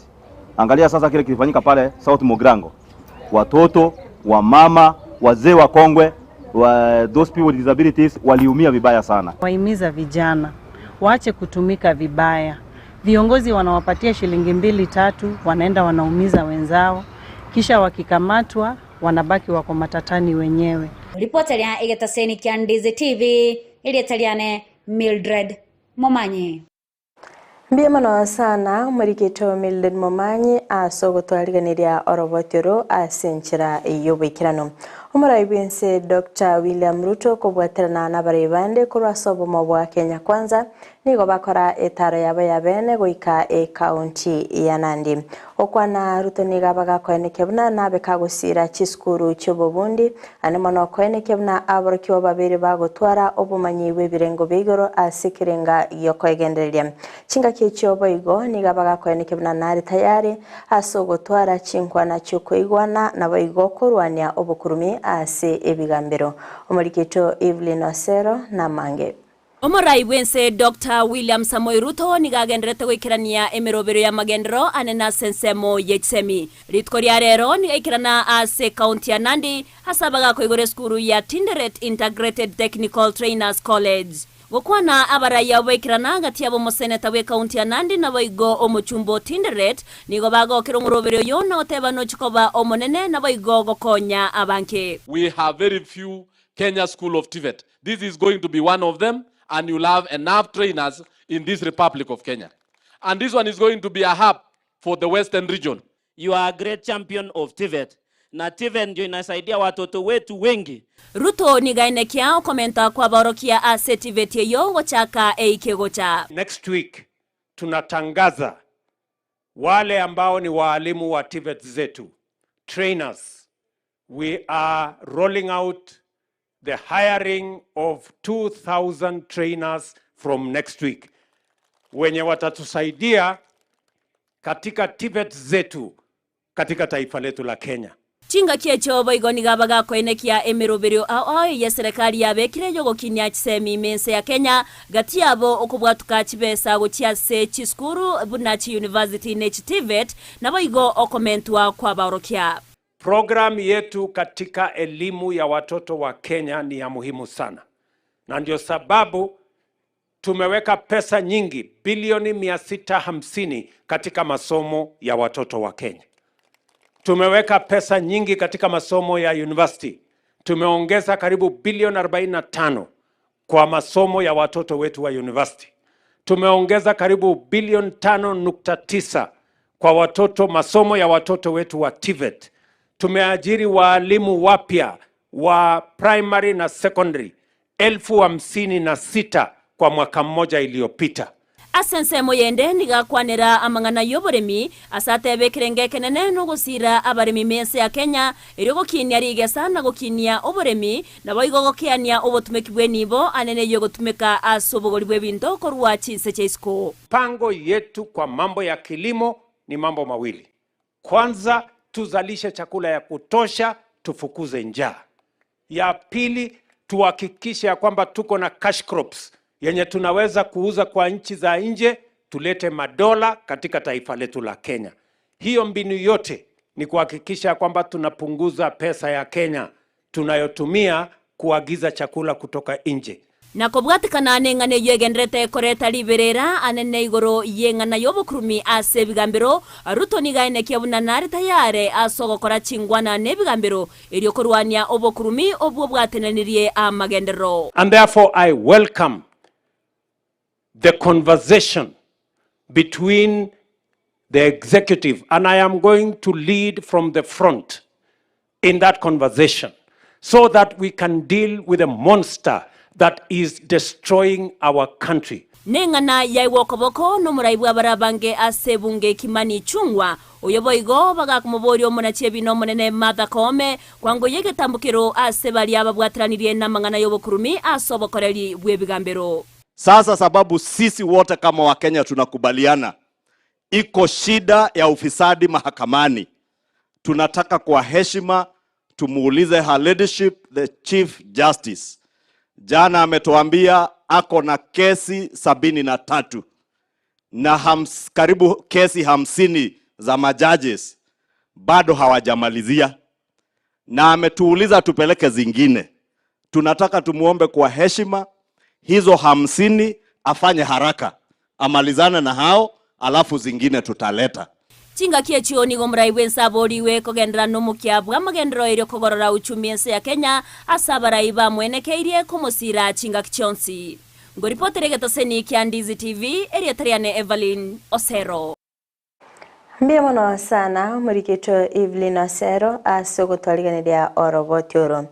Angalia sasa kile kilifanyika pale South Mugirango, watoto wamama, wazee wakongwe wa, those people with disabilities waliumia vibaya sana. Wahimiza vijana waache kutumika vibaya. Viongozi wanawapatia shilingi mbili tatu, wanaenda wanaumiza wenzao, kisha wakikamatwa wanabaki wako matatani wenyewe. Ripota ria egetaseni kia Ndizi TV, erieta riane Mildred Momanyi. Mbuya mono sana omorikito Mildred Momanyi ase ogotwarigeneria oroboti oro ase enchera y'oboikeranu. Omorai bw'ense Doctor William Ruto kobwaterana nabarai bande korwa ase obomo bwa Kenya Kwanza nigo bakora etaro yabo ya bene goika ecounty ya Nandi. Okwana Ruto nigo abagakoenekia buna nabe kagosiira chisukuru chi'obobundi, naende mono okoenekia buna aborokigwa babere bagotwara obomanyi bw'ebirengo bia igoro ase ekerenga gi'okoegendereria. Chingaki echio boigo nigo abagakoenekia buna nare tayari ase ogotwara chinkwana chi'okoigwana naboigo korwania obokurumi ase ebigambero. Omorikito Evelyn Osero namange. Omorai bw'ense Doctor William Samoei Ruto nigo agendererete goikerania emerobero y'amagenderero anene ase ensemo ye chisemi. Rituko ria rero nigo aikerana ase ekaunti ya Nandi ase abagakoigora esukuru ya Tinderet Integrated Technical Trainers College. Gokwana abarai abo baikerana gati yabo omoseneta bw'ekaunti ya Nandi naboigo omochumba o Tinderet nigo bagokera omoroberi oyo na goteba nochi koba omonene naboigo gokonya abange. We have very few Kenya School of TVET. This is going to be one of them and you'll have enough trainers in this Republic of Kenya. And this one is going to be a hub for the Western region. You are a great champion of TVET. Na TVET ndio inasaidia watoto wetu wengi. Ruto nigo aenekia okomenta kw'abaorokia ase TVET eyio gochaka eike gocha. Next week tunatangaza wale ambao ni waalimu wa TVET zetu, trainers. We are rolling out the hiring of 2000 trainers from next week wenye watatusaidia katika TVET zetu katika taifa letu la Kenya. Chingaki echio boigo nigo abagakoenekia emeroberio ao ao eye serikali yabekire y'ogokinia chisemi ime ense ya Kenya, gati yabo okobwatuka chibesa gochia ase chisukuru buna chiyunivasiti ne chiTVET, naboigo okomentwa kw'abaorokia. Programu yetu katika elimu ya watoto wa Kenya ni ya muhimu sana, na ndio sababu tumeweka pesa nyingi bilioni 650 katika masomo ya watoto wa Kenya. Tumeweka pesa nyingi katika masomo ya university. Tumeongeza karibu bilioni 45 kwa masomo ya watoto wetu wa university. Tumeongeza karibu bilioni 5.9 kwa watoto masomo ya watoto wetu wa TVET. Tumeajiri waalimu wapya wa primary na secondary 56,000 kwa mwaka mmoja iliyopita. Ase ensemo yende nigo akwanera amang'ana y'oboremi, ase atebe ekerengo ekenene nogosiira abaremi b'ense ya Kenya, erio gokinia rigesa na gokinia oboremi, naboigo gokeania obotumeki bw'enibo anene eyio egotumeka ase obogori bw'ebinto korwa chinse chia isiko. Mipango yetu kwa mambo ya kilimo ni mambo mawili. Kwanza, tuzalishe chakula ya kutosha, tufukuze njaa. Ya pili, tuhakikishe ya kwamba tuko na cash crops yenye tunaweza kuuza kwa nchi za nje, tulete madola katika taifa letu la Kenya. Hiyo mbinu yote ni kuhakikisha kwamba tunapunguza pesa ya Kenya tunayotumia kuagiza chakula kutoka nje. Na kobwatekana neng'ana eyio egenderete koreta riberera anene igoro y'eng'ana y'obokurumi ase ebigambero, Ruto nigo aenekia buna nare tayare ase ogokora chingwana nebigambero erio korwania obokurumi obwo bwatenenirie amagenderero. And therefore I welcome the conversation between the executive, and I am going to lead from the front in that conversation so that we can deal with a monster that is destroying our country. Neng'ana yaigwa okoboko nomorai bw'abare abange ase ebunge Kimani Ichung'wa, oyo boigo bagakomoboria omonachi ebina omonene Martha Koome kwangoyia egetambokero ase baria babwateranirie namang'ana y'obokurumi ase obokoreri bw'ebigambero. Sasa sababu sisi wote kama Wakenya tunakubaliana iko shida ya ufisadi mahakamani, tunataka kwa heshima tumuulize her leadership the Chief Justice. Jana ametuambia ako na kesi 73 na karibu kesi 50 za majudges bado hawajamalizia, na ametuuliza tupeleke zingine. Tunataka tumuombe kwa heshima hizo 50 afanye haraka amalizane na hao, alafu zingine tutaleta. Chingaki echio nigo omorai bw'ense aboriwe kogenderera nomokia bw'amagenderero erio kogorora uchumi ense ya Kenya ase abarai bamwenekeirie komosira chingaki chionsi. Ngoripotera egetoseni kia Ndizi TV, erieta riane Evelyn Osero. Mbuya mono sana omoriketwe Evelyn Osero ase ogotwarigeneria oroboti oro.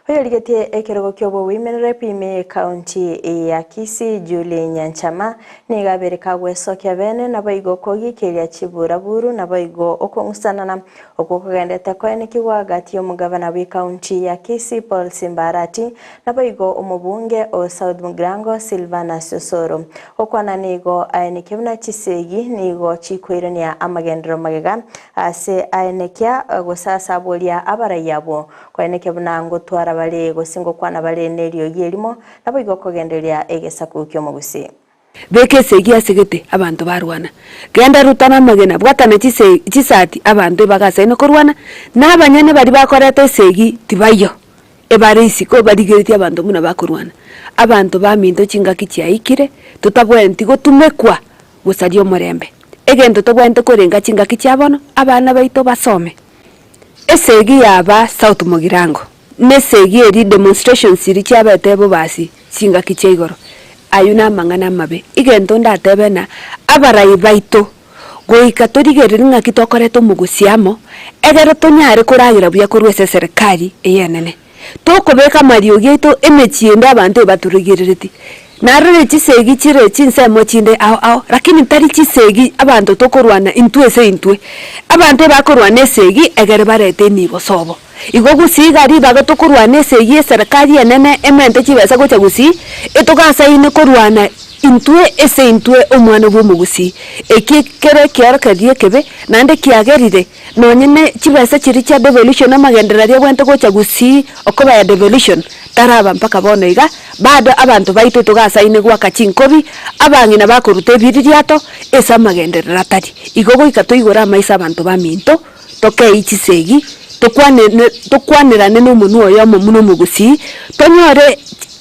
Oyorigetie ekerogo ki'obowoimenere ime y'ecounty ya Kisii Julie Nyanchama nigo abere kagwesokia bene naboigo okogikeria chiburaburu naboigo okong'usanana okwo kogendete koenekigwa gati y'omogavana bw'ecounty ya Kisii Paul Simba Arati naboigo omobunge o South Mugirango Silvanus Osoro. Gokwana nigo aenekia buna chisegi nigo chikoirania amagenderero magega ase aenekia gose ase aboria abarai abwo Koenekia buna ngotwara bare gose ngokwana bare neriogi erimo, naboigo kogendereria egesaku ki'omogusii. Beka esegi ase gete, abanto barwana. Genda rutana amagena, bwatana chise chisati, abanto ebagasaine korwana, na abanyene baria bakoreta esegi tibaiyo, ebare isiko barigeretie abanto buna bakorwana. Abanto baminto chingaki chiaikire, totabwenereti gotumekwa gosaria omorembe. Egento tobwenerete korenga chingaki chia bono, abana baito basome. Esegi yaba South Mugirango, nesegi eria demonstrations chiria chiabete bobasi chingaki chia igoro, ayio namang'ana amabe. Egento ndatebe ng'a abarai baito goika torigererie ng'aki tokoreta omogosi amo, egere tonyare koragera buya korwa ase eserekari eye enene. Tokobeka amariogi aito emechie ende abanto ebaturigerereti. Narorire chisegi chire chinsemo chinde ao ao, lakini tari chisegi abanto tokorwana intwe ase intwe. Abanto ebakorwana esegi egere barete enibo sobo. Igo gusii iga ribaga tokorwana esegi eserekari enene emente chibesa gocha gusii, etogasaine korwana intwe ase intwe omwana bwa omogusii. Eki kere ekiorokererio ekebe, naende kiagerire. Nonye ne chibesa chiria chia devolution amagenderero aria abwenerete gocha gusii okoba ya devolution taraba mpaka bono iga, bado abanto baito togasaine goaka chinkobi, abang'ina bakoruta ebiririato ase amagenderero atari. Igo goika toigore amaiso abanto baminto, tokei chisegi, tokwane ne tokwanerane na omonwe oyomo buna omogusii, tonyore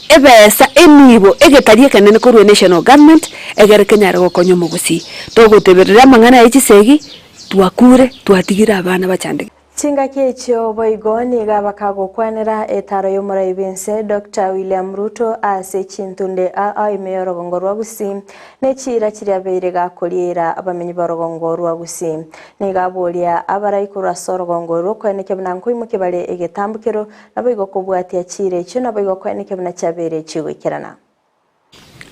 ebesa enibo egetari ekenene korwa enational government, egere kenyare gokonya omogusii. Togoteberera amang'ana aye chisegi. Twakure, twatigire abana bachandegete. Chingaki echio boigo nigo abakagokwanera etaro y'omorai bw'ense Doctor William Ruto ase chintunde ao ime y'orogongo rwa Gusii ne chiira chiria abeire gakoriera abamenyi b'orogongo rwa Gusii. Nigo aboria abarai korwa ase orogongo orwo koenekia buna nkoimokia bare egetambokero naboigo kobwatia chiira echio naboigo koenekia buna chiabeire chigoikerana.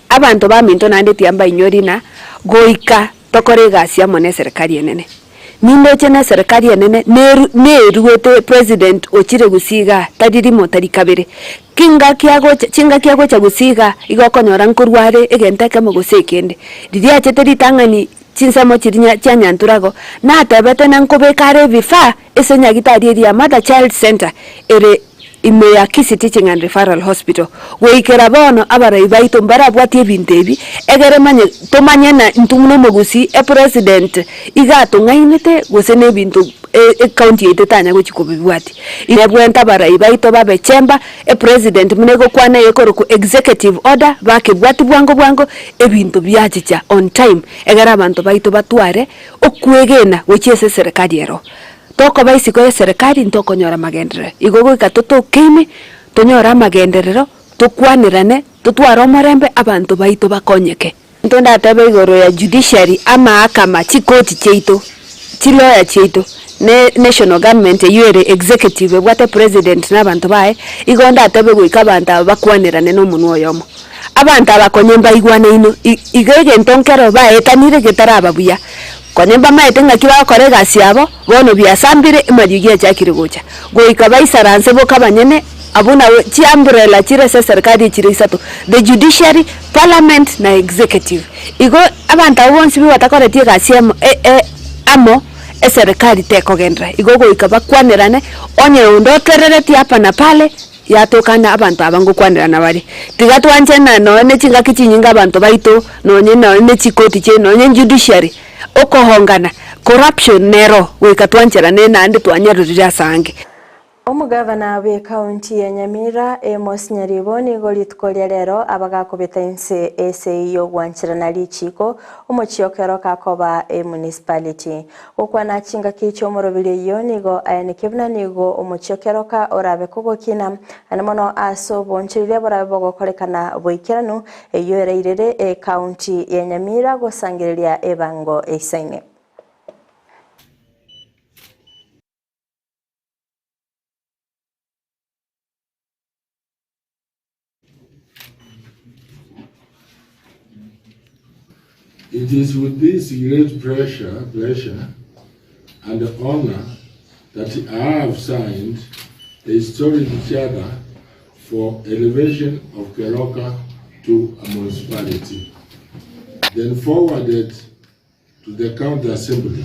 Abanto baminto naende tiambainyori na goika tokore egasi amo neserekari enene. Nindoche neserekari enene neru neruete president ochire gusii igaa tari rimo tari kabere. Kingaki agocha chingaki agocha gusii igaa igo okonyora nkorwa are egento ekemo gose ekende. Riria achete ritang'ani chinsemo chiria chia Nyanturago, natebete na nkobeka are ebifaa ase nyagitari eria ya Mother Child Centre ere ime ya Kisii Teaching and Referral Hospital. Goikera bono abarai baito mbarabwatie ebinto ebi, egere manye tomanye na intwe buna omogusii epresident iga atong'ainete gose na ebinto ecounty yaito etanya gochia kobibwatia. Nebwente abarai baito babe chamber, epresident buna egokwana ekorokwa executive order bakebwatia bwango bwango ebinto biachicha on time egere abanto baito batware okwegena gochia ase eserekari ero. Tokoba isiko y'eserekari ntokonyora amagenderero. Igo goika totoke ime, tonyore amagenderero, tokwanerane, totware omorembe, abanto baito bakonyeke. Into ndatebe igoro ya judiciary, amahakama, chikoti chiaito, chilawyer chiaito, ne national government eywo ere executive ebwate president na abanto baye, igo ndatebe goika abanto aba bakwanerane na omonwa oyomo. Abanto aba konye mbaigwanaine, igo egento nkero baetanire getaraba buya. Konye mbamaete ng'aki bagokora egasi yabo, bono biasambire amariogi achakire gocha. Goika baisaranse boka abanyene, abwo nabo chiumbrella chire ase eserikari echire isato, the judiciary, parliament na executive. Igo abanto abwo bonsi pi batakoreti egasi emo amo, eserikari tekogenderera. Igo goika bakwanerane, onye onde oterereti hapa na pale, Yatokana abanto aba ngokwanerana bare. Tiga twanchane nonya ne chingaki chinyinge abanto baito, nonye nonye ne chikoti chiaino, nonye judiciary, okohongana, corruption nero, goika twancherane naende twanyarorire ase ange. Omogavana bw'ekaunti ya Nyamira, Amos Nyaribo nigo rituko ria rero abagakobeta inse esegi y'ogwancherana richiiko omochie o Keroka koba emunicipality. Gokwana chingaki chi'omorobiri eyio nigo ayaneke buna nigo omochie o Keroka orabe kogokina, naende mono ase obonchoreria borabe bogokorekana boikeranu, eyio erairere ecounty ya Nyamira gosangereria ebango eisaine. It is with this great pressure, pleasure and honor that I have signed a historic charter for elevation of Keroka to a municipality, then forwarded to the county assembly.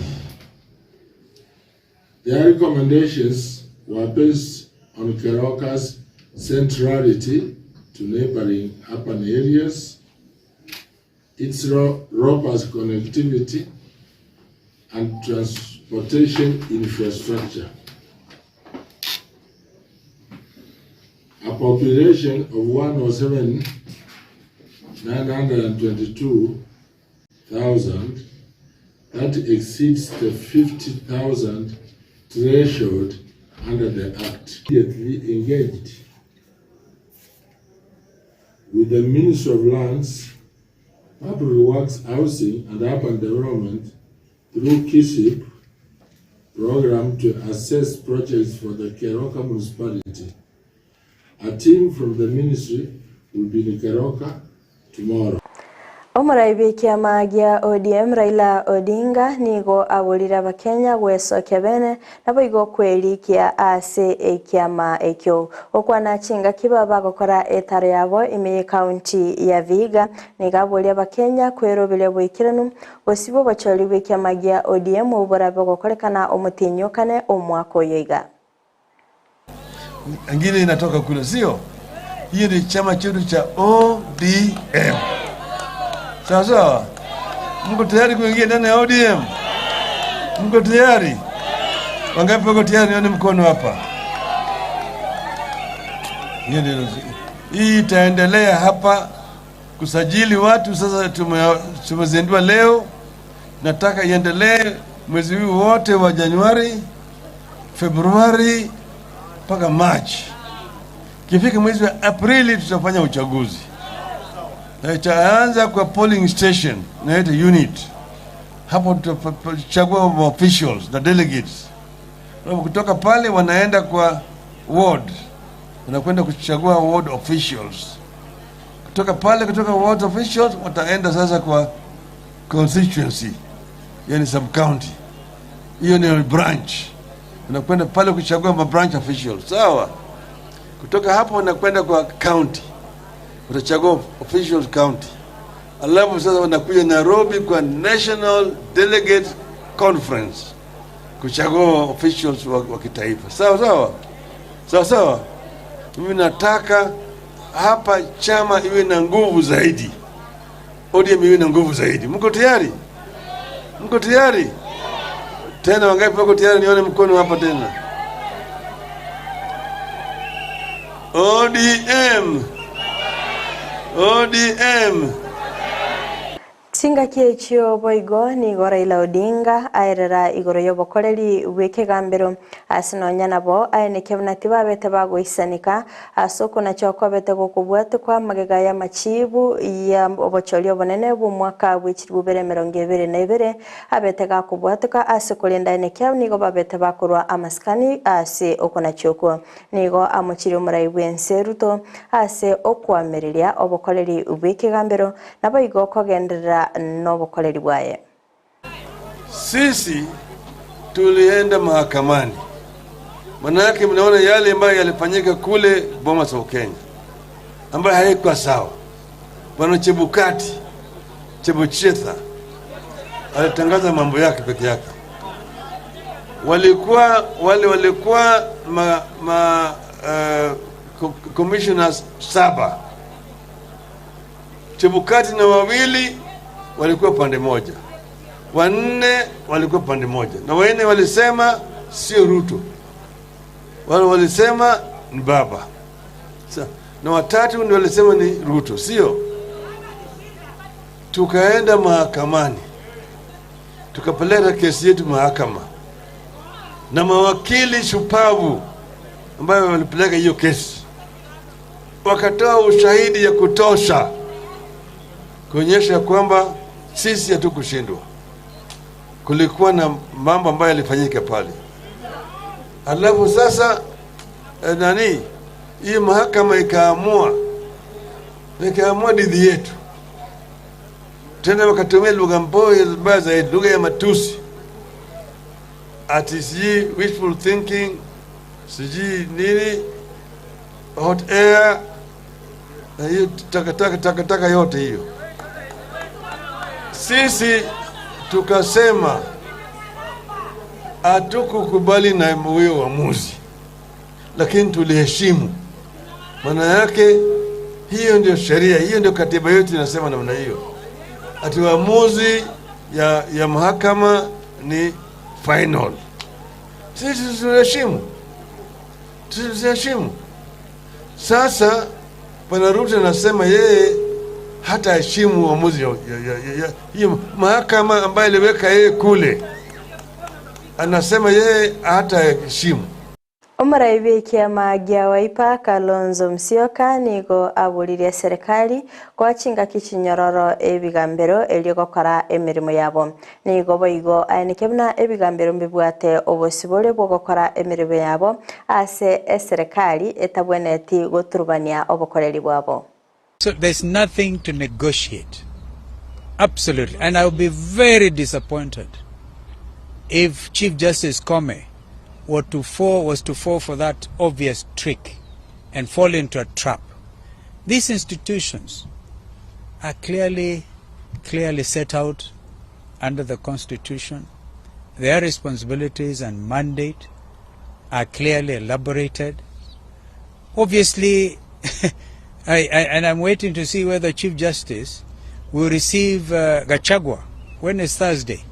Their recommendations were based on Keroka's centrality to neighboring urban areas, its robust connectivity, and transportation infrastructure. A population of 107,922,000 that exceeds the 50,000 threshold under the Act. Immediately engaged with the Ministry of Lands, Public Works, Housing and Urban Development through KISIP program to assess projects for the Keroka municipality. A team from the ministry will be in Keroka tomorrow. Omorai bw'ekiama gia ODM Raila Odinga nigo aborire abakenya gwesokia bene naboigo kwerikia ase ekiama ekio. Gokwana chingaki baba bagokora etaro yabo ime y'ecounty ya Vihiga nigo aboria abakenya kweroberia boikeranu gosibwa obochori bw'ekiama gia ODM borabe bogokorekana omotienyi okane omwaka oyo iga. Ingine inatoka kule, sio? Hiyo ni chama chetu cha ODM. Sawa sawa, mko tayari kuingia ndani ya ODM? Mko tayari? Wangapi wako tayari? Nione mkono hapa. Hiyo ndio hii itaendelea hapa kusajili watu. Sasa tumezindua leo, nataka iendelee mwezi huu wote wa Januari, Februari mpaka Machi. Kifika mwezi wa Aprili tutafanya uchaguzi na itaanza kwa polling station inaitwa unit. Hapo tutachagua officials na delegates. Alafu kutoka pale wanaenda kwa ward, wanakwenda kuchagua ward officials. Kutoka pale, kutoka ward officials wataenda sasa kwa constituency, yani sub county, hiyo ni branch unakwenda pale kuchagua ma branch officials, sawa. Kutoka hapo unakwenda kwa county, utachagua officials county, alafu sasa wanakuja Nairobi kwa National Delegate Conference kuchagua officials wa kitaifa, sawa sawa sawa sawa. Mimi nataka hapa chama iwe na nguvu zaidi, ODM iwe na nguvu zaidi. Mko tayari? Mko tayari? Tena wangapi wako tayari? Nione mkono hapa tena. ODM, ODM. Chingaki echio boigo nigo Raila Odinga aerera igoro y'obokoreri bw'ekegambero ase nonya nabo aeneke buna tibabete bagoisanika ase okonacha kwabete gokobwatekwa magega y'amachibu ya obochori obonene bw'omwaka bwe chilifu bibere emerongo ebere na ebere abete gakobwateka ase korenda aeneke abwo nigo babete bakorwa amasikani ase okonacha okwo. Nigo amochirie omorai bw'ense Ruto ase okoamereria obokoreri bw'ekegambero Naboigo kogenderera nobokoreri bwaye. Sisi tulienda mahakamani, manake mnaona yale ambayo yalifanyika kule Bomas of Kenya ambayo haikuwa sawa. Bwana Chebukati Chebochetha alitangaza mambo yake peke yake. Walikuwa wale walikuwa ma, ma uh, commissioners saba Chebukati na wawili walikuwa pande moja, wanne walikuwa pande moja, na wanne walisema sio Ruto, wale walisema ni baba Sa, na watatu ndio walisema ni Ruto, sio. Tukaenda mahakamani, tukapeleka kesi yetu mahakama, na mawakili shupavu ambayo walipeleka hiyo kesi wakatoa ushahidi ya kutosha kuonyesha kwamba sisi hatukushindwa. Kulikuwa na mambo ambayo yalifanyika pale. Alafu sasa eh, nani hii mahakama ikaamua ikaamua dhidi yetu, tena wakatumia lugha mbaya zaidi, lugha ya matusi, ati sijui wishful thinking, sijui nini, hot air na hiyo takataka takataka yote hiyo. Sisi tukasema hatukukubali na huyo uamuzi, lakini tuliheshimu. Maana yake hiyo ndio sheria, hiyo ndio katiba yetu inasema namna hiyo, ati uamuzi ya, ya mahakama ni final. Sisi tuliheshimu, tuliheshimu. Sasa Bwana Ruto anasema yeye hataheshimu uamuzi ya- ya- ya- ya- hiyo mahakama ambayo iliweka yeye kule, anasema yeye hataheshimu. Omorai bw'ekiama gia Wiper Kalonzo Musyoka nigo aboririe eserekari koa chingaki chinyororo ebigambero erio gokora emeremo yabo. Nigo boigo aeneke buna ebigambero mbibwate obosibore bw'ogokora emeremo yabo ase eserekari etabwenereti goturubania obokoreri bwabo. So there's nothing to negotiate. Absolutely. And I will be very disappointed if Chief Justice Koome were to fall, was to fall for that obvious trick and fall into a trap. These institutions are clearly, clearly set out under the Constitution. Their responsibilities and mandate are clearly elaborated. Obviously, I, I, and I'm waiting to see whether Chief Justice will receive Gachagua when is Thursday.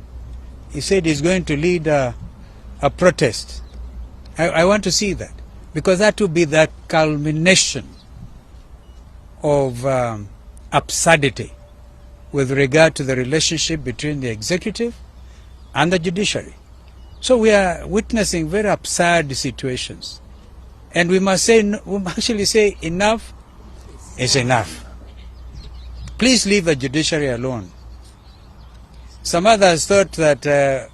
He said he's going to lead a, a protest. I, I want to see that because that will be the culmination of absurdity with regard to the relationship between the executive and the judiciary. So we are witnessing very absurd situations. And we must say, we must actually say enough is enough. Please leave the judiciary alone. Some others thought that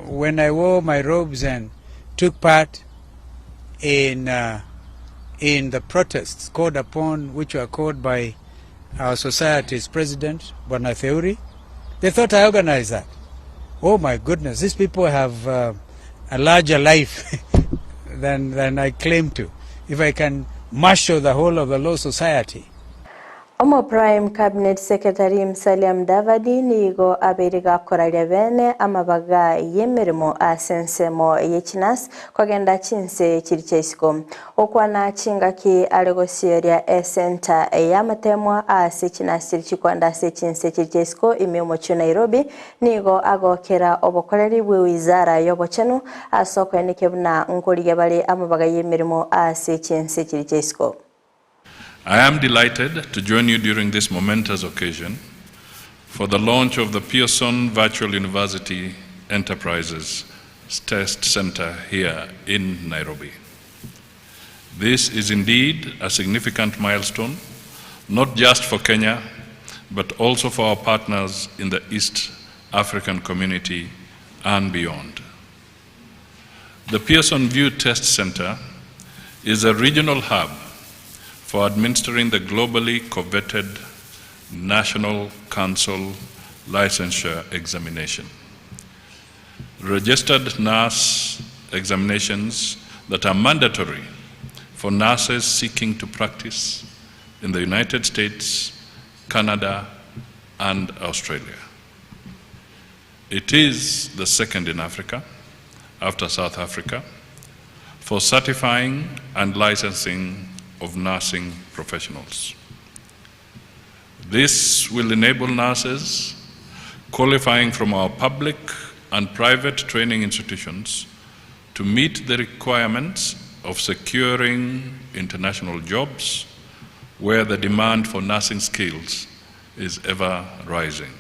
when I wore my robes and took part in the protests called upon, which were called by our society's president, Bwana Theuri, they thought I organized that. Oh my goodness, these people have a larger life than I claim to. If I can marshal the whole of the law society. Omo Prime Cabinet Secretary Musalia Mudavadi nigo abeire gakoraria bene amabaga y'emirimo ase ensemo y'ekinasi kogenda chinse chiri chia isiko okwana chingaki are gosieria esenta y'amatemwa ase chinasi chiri chikwanda ase chinse chiri chia isiko ime omochie Nairobi nigo agokera obokoreri bwe wizara y'obochenu ase okoeneke buna nkorigia bare amabaga y'emirimo ase chinse chiri chia isiko. I am delighted to join you during this momentous occasion for the launch of the Pearson Virtual University Enterprises Test Center here in Nairobi. This is indeed a significant milestone, not just for Kenya, but also for our partners in the East African community and beyond. The Pearson VUE Test Center is a regional hub for administering the globally coveted National Council Licensure Examination. Registered nurse examinations that are mandatory for nurses seeking to practice in the United States, Canada, and Australia. It is the second in Africa, after South Africa, for certifying and licensing of nursing professionals. This will enable nurses qualifying from our public and private training institutions to meet the requirements of securing international jobs where the demand for nursing skills is ever rising.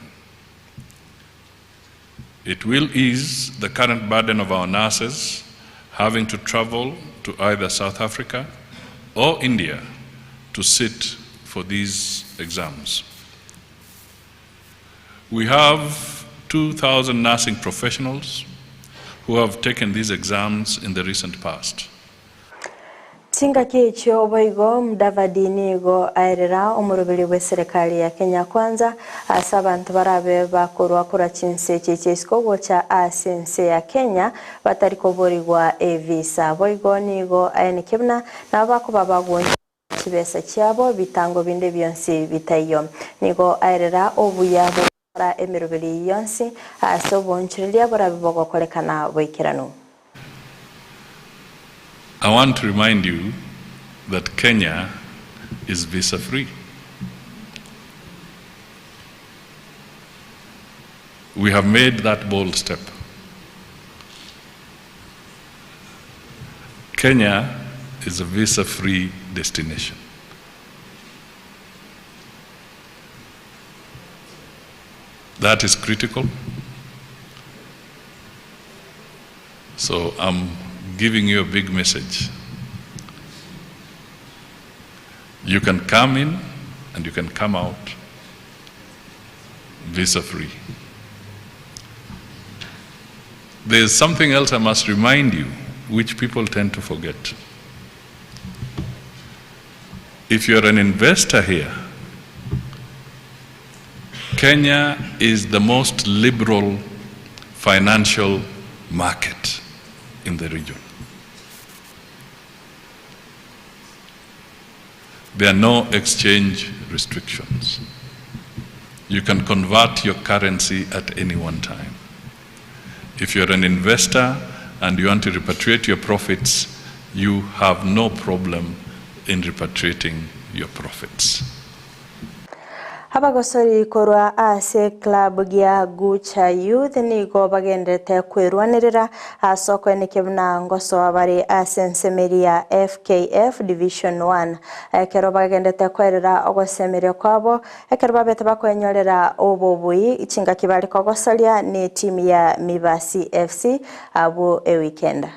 It will ease the current burden of our nurses having to travel to either South Africa or India to sit for these exams. We have 2,000 nursing professionals who have taken these exams in the recent past. Chingaki echio boigo Mudavadi nigo aerera omoroberi bw'eserekari ya Kenya Kwanza ase abanto barabe bakorwa korwa chinse echi chia isiko gocha ase ense ya Kenya batari koborigwa evisa. Boigo nigo aenekia buna nabo bakoba bagoonchora chibesa chiabo bitango binde bionsi bitaiyo. Nigo aerera obuya bw'ogokora emeroberi eyio yonsi ase oboonchoreria borabe bogokorekana boikeranu. I want to remind you that Kenya is visa free. We have made that bold step. Kenya is a visa free destination. That is critical. So I'm giving you a big message. You can come in and you can come out visa free. There's something else I must remind you, which people tend to forget. If you're an investor here, Kenya is the most liberal financial market in the region. There are no exchange restrictions. You can convert your currency at any one time. If you're an investor and you want to repatriate your profits, you have no problem in repatriating your profits. Abagosori korwa ase eclub gia Gucha Youth nigo bagenderete kwerwanerera ase okoenekia buna ngosoa bare ase ensemeri ya FKF Division 1 ekero bagenderete koerera ogosemeria kwabo ekero babete bakoenyorera obobui chingaki bare kogosoria ne etimu ya Mibasi FC abwo ewikenda.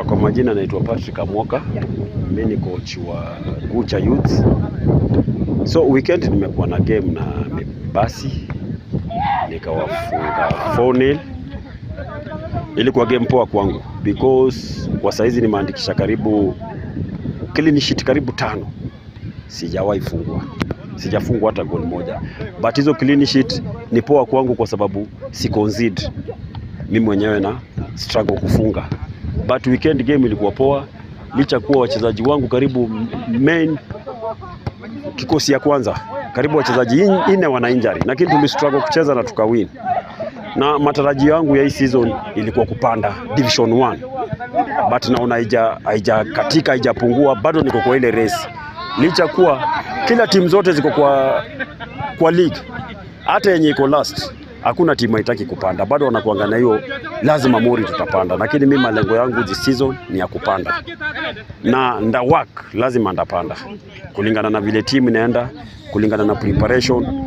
Kwa majina naitwa Patrick Amwoka, mimi ni coach wa Gucha Youth. So weekend nimekuwa na game na Mibasi nikawafunga 4-0. Ilikuwa game poa kwangu because kwa saizi nimeandikisha karibu clean sheet karibu tano, sijawahi fungwa, sijafungwa hata goal moja, but hizo clean sheet ni poa kwangu kwa sababu si concede mimi mwenyewe na struggle kufunga, but weekend game ilikuwa poa licha kuwa wachezaji wangu karibu main kikosi ya kwanza karibu wachezaji nne wana injury, lakini tulistruggle kucheza na tukawin. Na matarajio yangu ya hii season ilikuwa kupanda division 1 but naona haijakatika haijapungua, bado niko kwa ile race, licha kuwa kila timu zote ziko kwa league, hata yenye iko last hakuna timu haitaki kupanda, bado wanakuanga na hiyo Lazima mori tutapanda, lakini mi malengo yangu this season ni ya kupanda na nda work, lazima ndapanda kulingana na vile team inaenda, kulingana na preparation.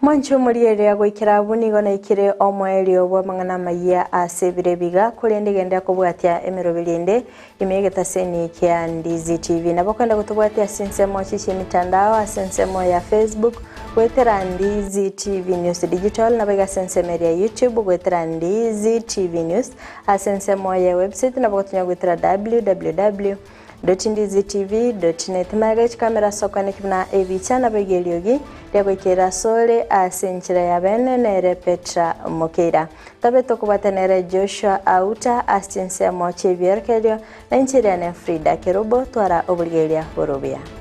Mwanche omorieria goikera abwo nigo naikire omoerio bw'amang'ana amayia ase ebiro ebiga, korende genda kobwatia emeroberi ende ime y'egetaseni kia Ndizi TV. Nabo okwenda gotobwatia ase ensemo chie chi'emitandao ase ensemo ya Facebook goetera Ndizi TV News Digital, naboigo ase ensemo eria ya YouTube goetera Ndizi TV News, ase ensemo ya website nabo ogotonya goetera www. Ndizitv. Net. Magega chikamera ase okwaneki buna ebicha naboigo eriogi riagoikerera asore ase enchera ya bene nere Petra Mokeira. Tobe tokobwata nere Joshua Auta ase chinsemo chi'ebiorokererio na inche eriane Frida Kerubo twara oborigereria bore obuya.